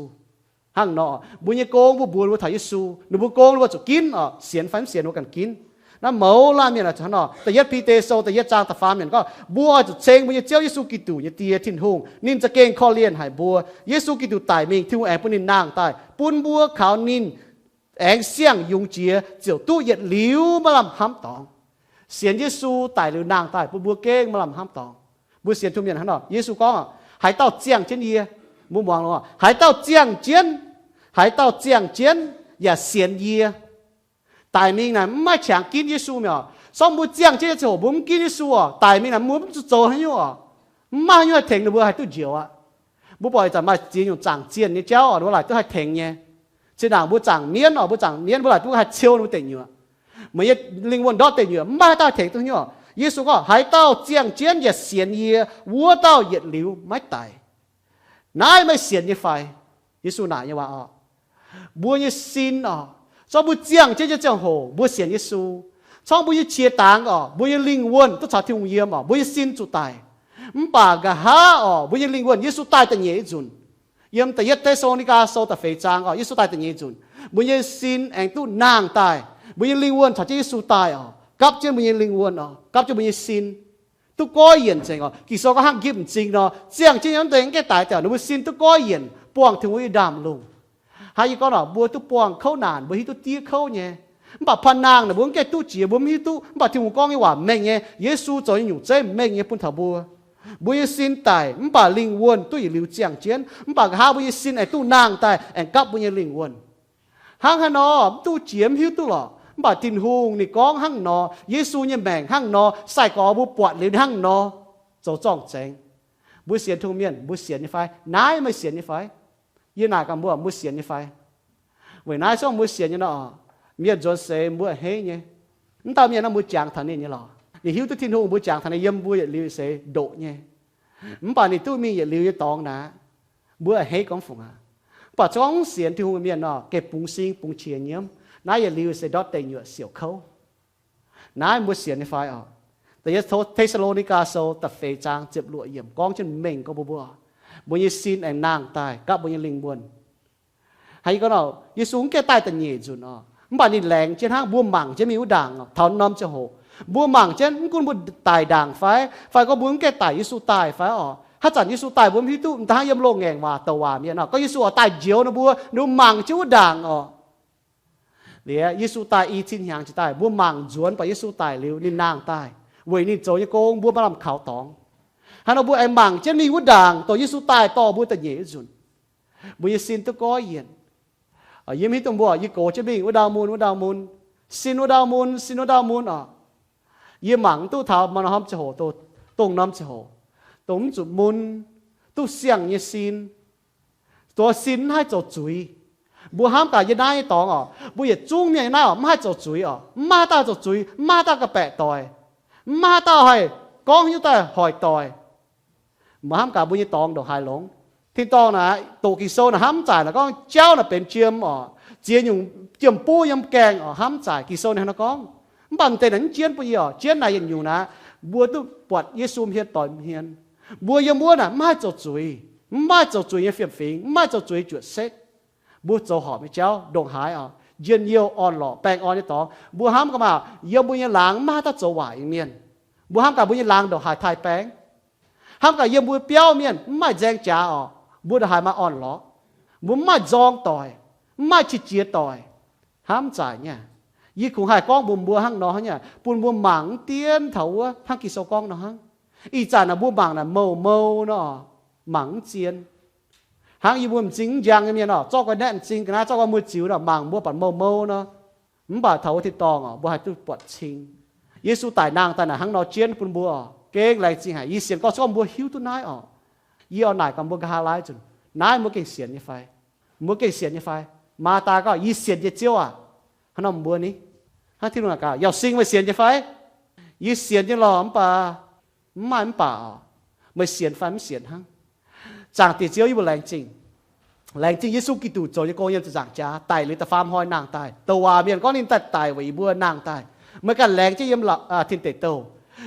Hnangv nor, mbuo nyei gong mbuo mbuox ninh mbuo taux Yesu, ninh mbuo gong ninh mbuo zuqc ginv oc, sienx fai mv sienx ninh mbuo ganh ginv. Naaiv mouz laanh mienh hnangv nor, da'yietv Bide Sou da'yietv zaang da'faam mienh gorngv, mbuo oix zuqc ceng mbuo nyei Ziouv Yesu Giduc nyei Die Tin-Hungh, ninh za'gengh korv-lienh haic mbuo. Yesu Giduc daic mingh, Tin-Hungh aengx bun ninh nangh daaih bun mbuo kaux ninh aengx siang-yungz jiex ziouc duqv yietc liuz maaih lamh hnamv dorngx. Sienx Yesu daic liuz nangh daaih bun mbuo gengh maaih lamh hnamv dorngx. Mbuo sienx Tin-Hungh mienh hnangv nor, Yesu gorngv, haaix dauh ziangh jienv yie, mbuo muangx longx, haaix dauh ziangh jienv, haaix dauh ziangh jienv yaac sienx yie, daic mingh naaic mv maaih qangx ginv Yesu mi'aqv. Sorng mbuo ziangh jienv nyei ziangh hoc mbuo mv ginv Yesu oc, daic mingh naaic mbuo mv zuqc zoux haaix nyungc oc. Mv maaih haaix nyungc haih tengx ninh mbuo haih duqv njoux aqv. Mbuo buatc ih zanc maaih ziex nyungc zaangc zienh nyei jauv oc, mbuo laaic duqv haih tengx nyei. Zinh ndaangc mbuo zaangc mienv oc, mbuo zaangc mienv mbuo laaic duqv haih ciou ninh mbuo deic nyuoqc. Meih nyei lingh wuonh ndortv deic nyuoqc mv maaih haaix dauh tengx duqv nyungc. Yesu gorngv, haaix dauh ziangh jienv yaac sienx yie, wuov dauh yietc liuz maiv daic. Naaiv meih sienx nyei fai? Yesu naaic nyei waac oc. Mbuo nyei sin oc, zorqv mbuo ziangh jienv nyei ziangh hoc mbuo sienx Yesu, corngv mbuo nyei qiex dangx oc, mbuo nyei lingh wuonh duqv caux Tin-Hungh yiem oc, mbuo nyei sin zuqc daic. Mv baac nqa'haav oc, mbuo nyei lingh wuonh, Yesu daaih da'nyeic nyei nzunc, yiem da'yietv Te^saa^lo^ni^gaa Sou da'feix zaang oc, Yesu daaih da'nyeic nyei nzunc, mbuo nyei sin aengx duqv nangh daaih. Mbuo nyei lingh wuonh caux jienv Yesu daaih oc, gapv jienv mbuo nyei lingh wuonh oc, gapv jienv mbuo nyei sin, duqv goiv yienc nzengc oc. Ging-Sou gorngv hnangv nqipv m'zing nor, ziangh jienv nyei wuov deix mv gaengh daic daaih, ninh mbuo sin duqv goiv yienc, buangh Tin-Hungh wuov i ndaamv-lungh. Hnangv yie gorngv oc, mbuo duqv buangh kouv naanc, mbuo hiuv duqv diev kouv nyei. Mv baac paan-nangh naaic mbuo mv gaengh duqv jiex, mbuo mv hiuv duqv. Mv baac Tin-Hungh gorngv nyei waac mengh nyei, Yesu zoux nyei nyungc zeiv mengh nyei bun taux mbuo. Mbuo nyei sin daic mv baac lingh wuonh duqv yietc liuz ziangh jienv. Mv baac nqa'haav mbuo nyei sin aengx duqv nangh daaih aengx gapv mbuo nyei lingh wuonh. Hnangv haaix nor mv duqv jiex, mv hiuv duqv lorqc. Mv baac Tin-Hungh ninh gorngv hnangv nor, Yesu nyei maengc hnangv nor, sai-gorx mbuo buatc liuz ninh hnangv nor zoux zorng-zengx. Mbuo sienx Tin-Hungh mienh, mbuo sienx nyei fai? Naaiv meih sienx nyei fai? Yie naaic gaax mbuo, mbuo sienx nyei fai? Weic naaiv zorqv mbuo sienx nyei nor, mienh nzuonx seix mbuo a'hneiv nyei. Mv dauh mienh nor mbuo jangx taux ninh nyei lorqc. Ninh hiuv duqv Tin-Hungh, mbuo jangx taux ninh, yiem mbuo yietc liuz seix ndoqc nyei. Mv baac ninh duqv mingh yietc liuz nyei dorngx naaic, mbuo a'hneiv gorngv fungc aqv. Mv baac zorqv sienx Tin-Hungh mienh nor, gengh bungx sing bungx qiex nyiemv. Naaiv yietc liuz se ndortv deic nyuoqc siouc kouv. Naaiv mbuo sienx nyei fai oc? Da'yietv Te^saa^lo^ni^gaa Sou da'feix zaang ziepc luoqc yiemc gorngv jienv mengh gorngv mbuo, mbuo, mbuo nyei sin aengx nangh daaih gapv mbuo nyei lingh wuonh. Hnangv yie gorngv nor, Yesu mv gaengh daaih da'nyeic nzunc oc, mv baac ninh laengz jienv hnangv mbuo mangc jienv mingh wuov ndaangc oc, taux norm ziangh hoc. Mbuo mangc jienv mv gunv mbuo daic ndaangc fai, fai gorngv mbuo mv gaengh daic Yesu daaih fai oc, haaix zanc Yesu daaih mbuo mv hiuv duqv. Mv daan hnangv yiem loz-ngaengc waac douc waac mienh oc, gorngv Yesu oix daaih njoux ninh mbuo, ninh mbuo mangc jienv wuov ndaangc oc. Liuz Yesu daaih i cin hnyangx jiex daaih, mbuo mangc nzuonx baac Yesu daic liuz ninh nangh daaih, weic ninh zoux nyei gong mbuo maaih lamh kaux dorngx. Hnangv nor mbuo aengx mangc jienv mingh wuov ndaangc dongh Yesu daaih dorh mbuo da'nyeic wuov nzunc, mbuo nyei sin duqv goiv yienc. Yie mv hiuv duqv mbuo, yie gox jienv mingh wuov ndau mun wuov ndau mun, sin wuov ndau mun, sin wuov ndau mun oc. Yie mangc mv duqv taux maaih norm ziangh hoc, dongh norm ziangh hoc, dongh mv zuqc mun, duqv siang nyei sin, dongh sin mv haih zoux zuiz. Mbuo hnamv gaax yie naaiv nyei dorngx oc, mbuo yietc zungv mienh nyei naaiv oc, mv haih zoux zuiz oc, mv maaih haaix dauh zoux zuiz, mv maaih haaix dauh ga'baeqc doic, mv maaih haaix dauh haih gorngv haaix nyungc daaih hoic doic. Mbuo hnamv gaax mbuo nyei dorngx ndongc haaix longx. Tin-dorngh naaic, doqc Ging-Sou naaic hnamv zaaic naaic gorngv jauv naaic benx jiem oc, ziex nyungc jiem-buv yiem gaengh oc, hnamv zaaic Ging-Sou ninh hnangv naaiv gorngv. Mv baac m'deix naaic mv jienv bun yie oc, jienv naaic yietc nyungc naaic, mbuo duqv buatc Yesu mv hien doix mv hien. Mbuo yiem wuov naaic mv haih zoux zuiz, mv maaih zoux zuiz nyei fiem-fingx, mv maaih zoux zuiz juoqc setv. Mbuo zoux horpc nyei jauv ndongc haaix oc, njien-youh orn-lorqc baengh orn nyei dorngx. Mbuo hnamv gaax maah, yiem mbuo nyei laangz mv maaih haaix dauh zoux waaic nyei mienh. Mbuo hnamv gaax mbuo nyei laangz ndongc haaix taaih baeng. Hnamv gaax yiem mbuo biauv mienh mv maaih nzaeng jaax oc, mbuo ndongc haaix maaih orn-lorqc. Mbuo mv maaih nzorng doic, mv maaih qiex jiez doic. Hnamv zaaic nyei. Yie kungx haih gorngv mbuox mbuo hnangv nor hnangv nyei, bun mbuo mangc mv dien taux wuov hnangv Ging-Sou gorngv nor hnangv. Ih zanc naaic mbuo mangc naaic mouc mou nor, mangc mv zien. Hnangv yie mbuo m'zing mv njang nyei mienh oc, zorqv guai naetv m'zing ga'naaiv, zorqv guai muoz-ziux nor, mangc mbuo buatc mouc mou nor. Mv baac taux wuov tin-dorngh oc, mbuo haih duqv buatc cing. Yesu daic nangh daaih naaic hnangv nor jienv bun mbuo oc, gengh laengz zingh haic. Yie sienx gorngv se gorngv mbuo hiuv duqv naaiv oc. Yie oix naaic gaax mbuo nqa'haav laai nzunc, naaiv mbuo gengh sienx nyei fai? Mbuo gengh sienx nyei fai? Maa^taa gorngv, yie sienx nyei Ziouv aac. Hnangv nor mbuo ni, hnangv Tin-Hungh naaic gaax, Yauh sing, meih sienx nyei fai? Yie sienx nyei lorqc, mv baac mv maaih mv baac oc. Meih sienx fai mv sienx hnangv. Zaangc Diex Ziouv, yie mbuo laengz zingh. Laengz zingh Yesu Giduc zoux nyei gong yiem ziepc nzaangc jaax daic liuz da'faam hnoi nangh daaih. Douc waac mienh gorngv ninh daaih daic weic yie mbuo nangh daaih. Meih ganh laengz jienv yiem tin-deic douh.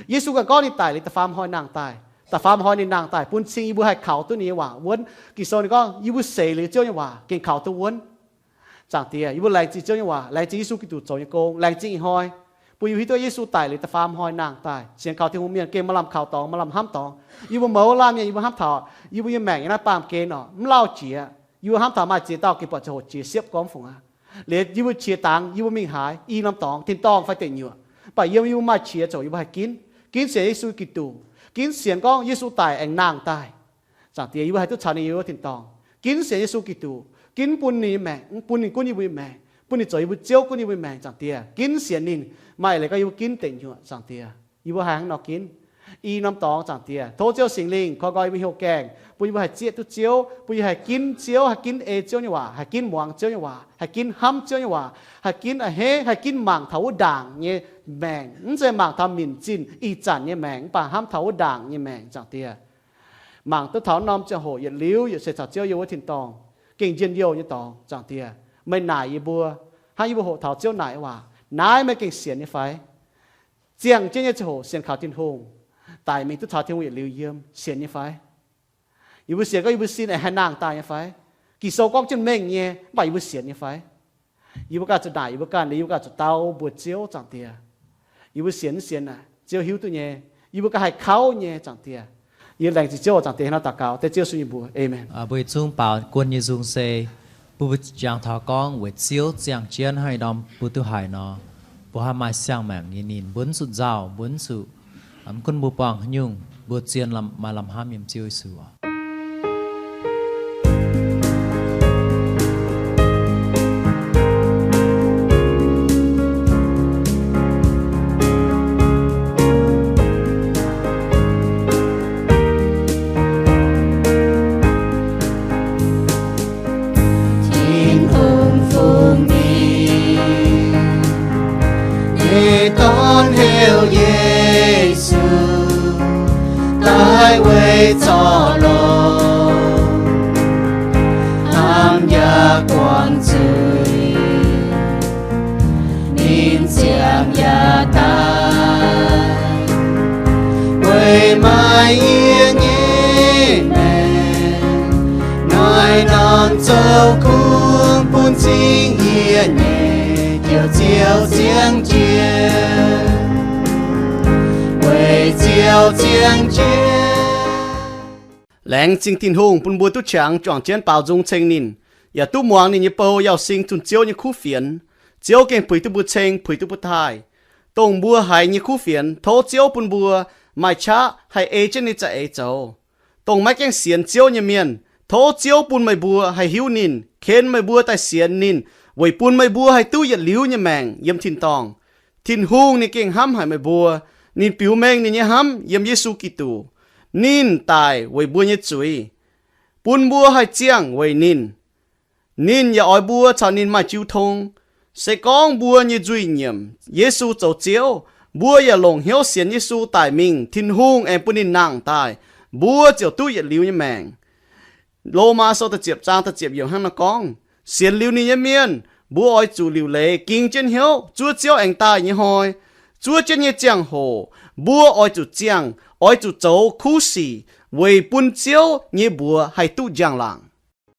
Yesu ganh gorngv ninh daic liuz da'faam hnoi nangh daaih. Da'faam hnoi ninh nangh daaih bun cing yie mbuo haih kaux duqv ninh nyei waac wuonv. Ging-Sou ninh gorngv yie mbuo seix liuz Ziouv nyei waac gengh kaux duqv wuonv. Zaangc Diex, yie mbuo laengz zingh Ziouv nyei waac, laengz zingh Yesu Giduc zoux nyei gong, laengz zingh ih hnoi bun yie mbuo hiuv duqv Yesu daic liuz da'faam hnoi nangh daaih. Sienx kaux Tin-Hungh mienh gengh maaih lamh kaux dorngx, maaih lamh hnamv dorngx. Yie mbuo mouz laanh mienh yie mbuo hnamv taux yie mbuo nyei maengc yiem naaiv baamh gen orqc, mv lauh jiex. Yie mbuo hnamv taux maaih ziex dauh gengh buatc ziangh hoc jiex siepv gormx fungc aqv. Liuz yie mbuo qiex dangx, yie mbuo mingh haaix, i norm dorngx tin-dorngh fai deic nyuoqc, mv baac yiem yie mbuo maaih qiex zoux yie mbuo haih ginv, ginv sienx Yesu Giduc, ginv sienx gorngv Yesu daic aengx nangh daaih. Zaangc Diex, yie mbuo haih duqv caux ninh yiem wuov tin-dorngh. Ginv sienx Yesu Giduc, ginv bun ninh nyei maengc, mv bun ninh gunv yie mbuo nyei maengc, bun ninh zoux yie mbuo Ziouv, gunv yie mbuo nyei maengc. Zaangc Diex, ginv sienx ninh, maaih leiz gorngv yie mbuo ginv deic nyuoqc. Zaangc Diex, yie mbuo haih hnangv nor ginv. I norm dorngx, Zaangc Diex, tov Ziouv Singx Lingh koi nqoi yie mbuo hnyouv gaengh, bun yie mbuo haih zieqv duqv Ziouv, bun yie haih ginv Ziouv, haih ginv ei Ziouv nyei waac, haih ginv muangx Ziouv nyei waac, haih ginv hnamv Ziouv nyei waac, haih ginv a'hneiv, haih ginv mangc taux wuov ndaangc nyei maengc. Mv zeiz mangc taux minc zinh ih zanc nyei maengc, mv baac hnamv taux wuov ndaangc nyei maengc. Zaangc Diex, mangc duqv taux norm ziangh hoc yietc liuz yietc seix caux Ziouv yiem wuov tin-dorngh, gengh njien-youh nyei dorngx. Zaangc Diex, meih naaic yie mbuo, hnangv yie mbuo hoqc taux Ziouv naaic waac, naaiv meih gengh sienx nyei fai? Ziangh jienv nyei ziangh hoc sienx kaux Tin-Hungh, daic mingh duqv caux Tin-Hungh yietc liuz yiem, sienx nyei fai? Yie mbuo sienx gorngv yie mbuo sin aengx haih nangh daaih nyei fai? Ging-Sou gorngv jienv mengh nyei, mv baac yie mbuo sienx nyei fai? Yie mbuo ganh zuqc naaic yie mbuo ganh, liuz yie mbuo ganh zuqc dau mbuox Ziouv. Zaangc Diex, yie mbuo sienx mv sienx naaic, Ziouv hiuv duqv nyei. Yie mbuo ganh haih kauv nyei. Zaangc Diex, yie laengz zingh Ziouv. Zaangc Diex, hnangv naaiv daux gaux dengv Ziouv Yesu nyei mbuox, aamen. Mbuo yietc zungv baaux guon nyei nzung se, bun mbuo jangx taux gorngv weic Ziouv ziangh jienv hnangv norm mbuo duqv haiz nor, mbuo haih maaih siang-maengc nyei ninh, mbuo mv zuqc nzauh, mbuo mv zuqc, mv gunv mbuo buangh haaix nyungc, mbuo zien maaih lamh hnamv yiem Ziouv Yesu oc. Tin-Hungh fungx mingh nyei Dorn heuc Yesu daaih weic corc longc, hnamv yaac guangc zuiz, ninh ziangh yaac daaih weic maaih yie nyei maengc. Naaiv norm zoux kungx bun cing yie nyei joux Ziouv ziangh jienv, weic Ziouv ziangh jienv. Laengz zingh Tin-Hungh bun mbuo duqv qangx juangc jienv baaux nzung ceng ninh, yaac duqv muangx ninh nyei bou yauh sing zunh Ziouv nyei kuv fienx. Ziouv gengh puix duqv mbuo ceng, puix duqv mbuo taaih. Dongh mbuo haiz nyei kuv fienx, tov Ziouv bun mbuo maaih qaqv haih ei jienv ninh za'eix zoux. Dongh maiv gaengh sienx Ziouv nyei mienh, tov Ziouv bun meih mbuo haih hiuv ninh, ken meih mbuo daaih sienx ninh, weic bun meih mbuo haih duqv yietc liuz nyei maengc yiem tin-dorngh. Tin-Hungh ninh gengh hnamv haic meih mbuo. Ninh biux mengh ninh nyei hnamv yiem Yesu Giduc. Ninh daic weic mbuo nyei zuiz, bun mbuo haih ziangh weic ninh. Ninh yaac oix mbuo caux ninh maaih jiu tong. Se gorngv mbuo nyei nzuih nyiemc Yesu zoux Ziouv, mbuo yaac longc hnyouv sienx Yesu daic mingh, Tin-Hungh aengx bun ninh nangh daaih, mbuo ziouc duqv yietc liuz nyei maengc. Lomaa Sou da'ziepc zaang da'ziepc yiemc hnangv naaiv gorngv, sienx liuz ninh nyei mienh, mbuo oix zuqc liuc leiz ging jienv hnyouv zuov Ziouv aengx daaih nyei hnoi. Zuov jienv nyei ziangh hoc mbuo oix zuqc ziangh, oix zuqc zoux kuv sic weic bun Ziouv nyei mbuox haih duqv njang-laangc.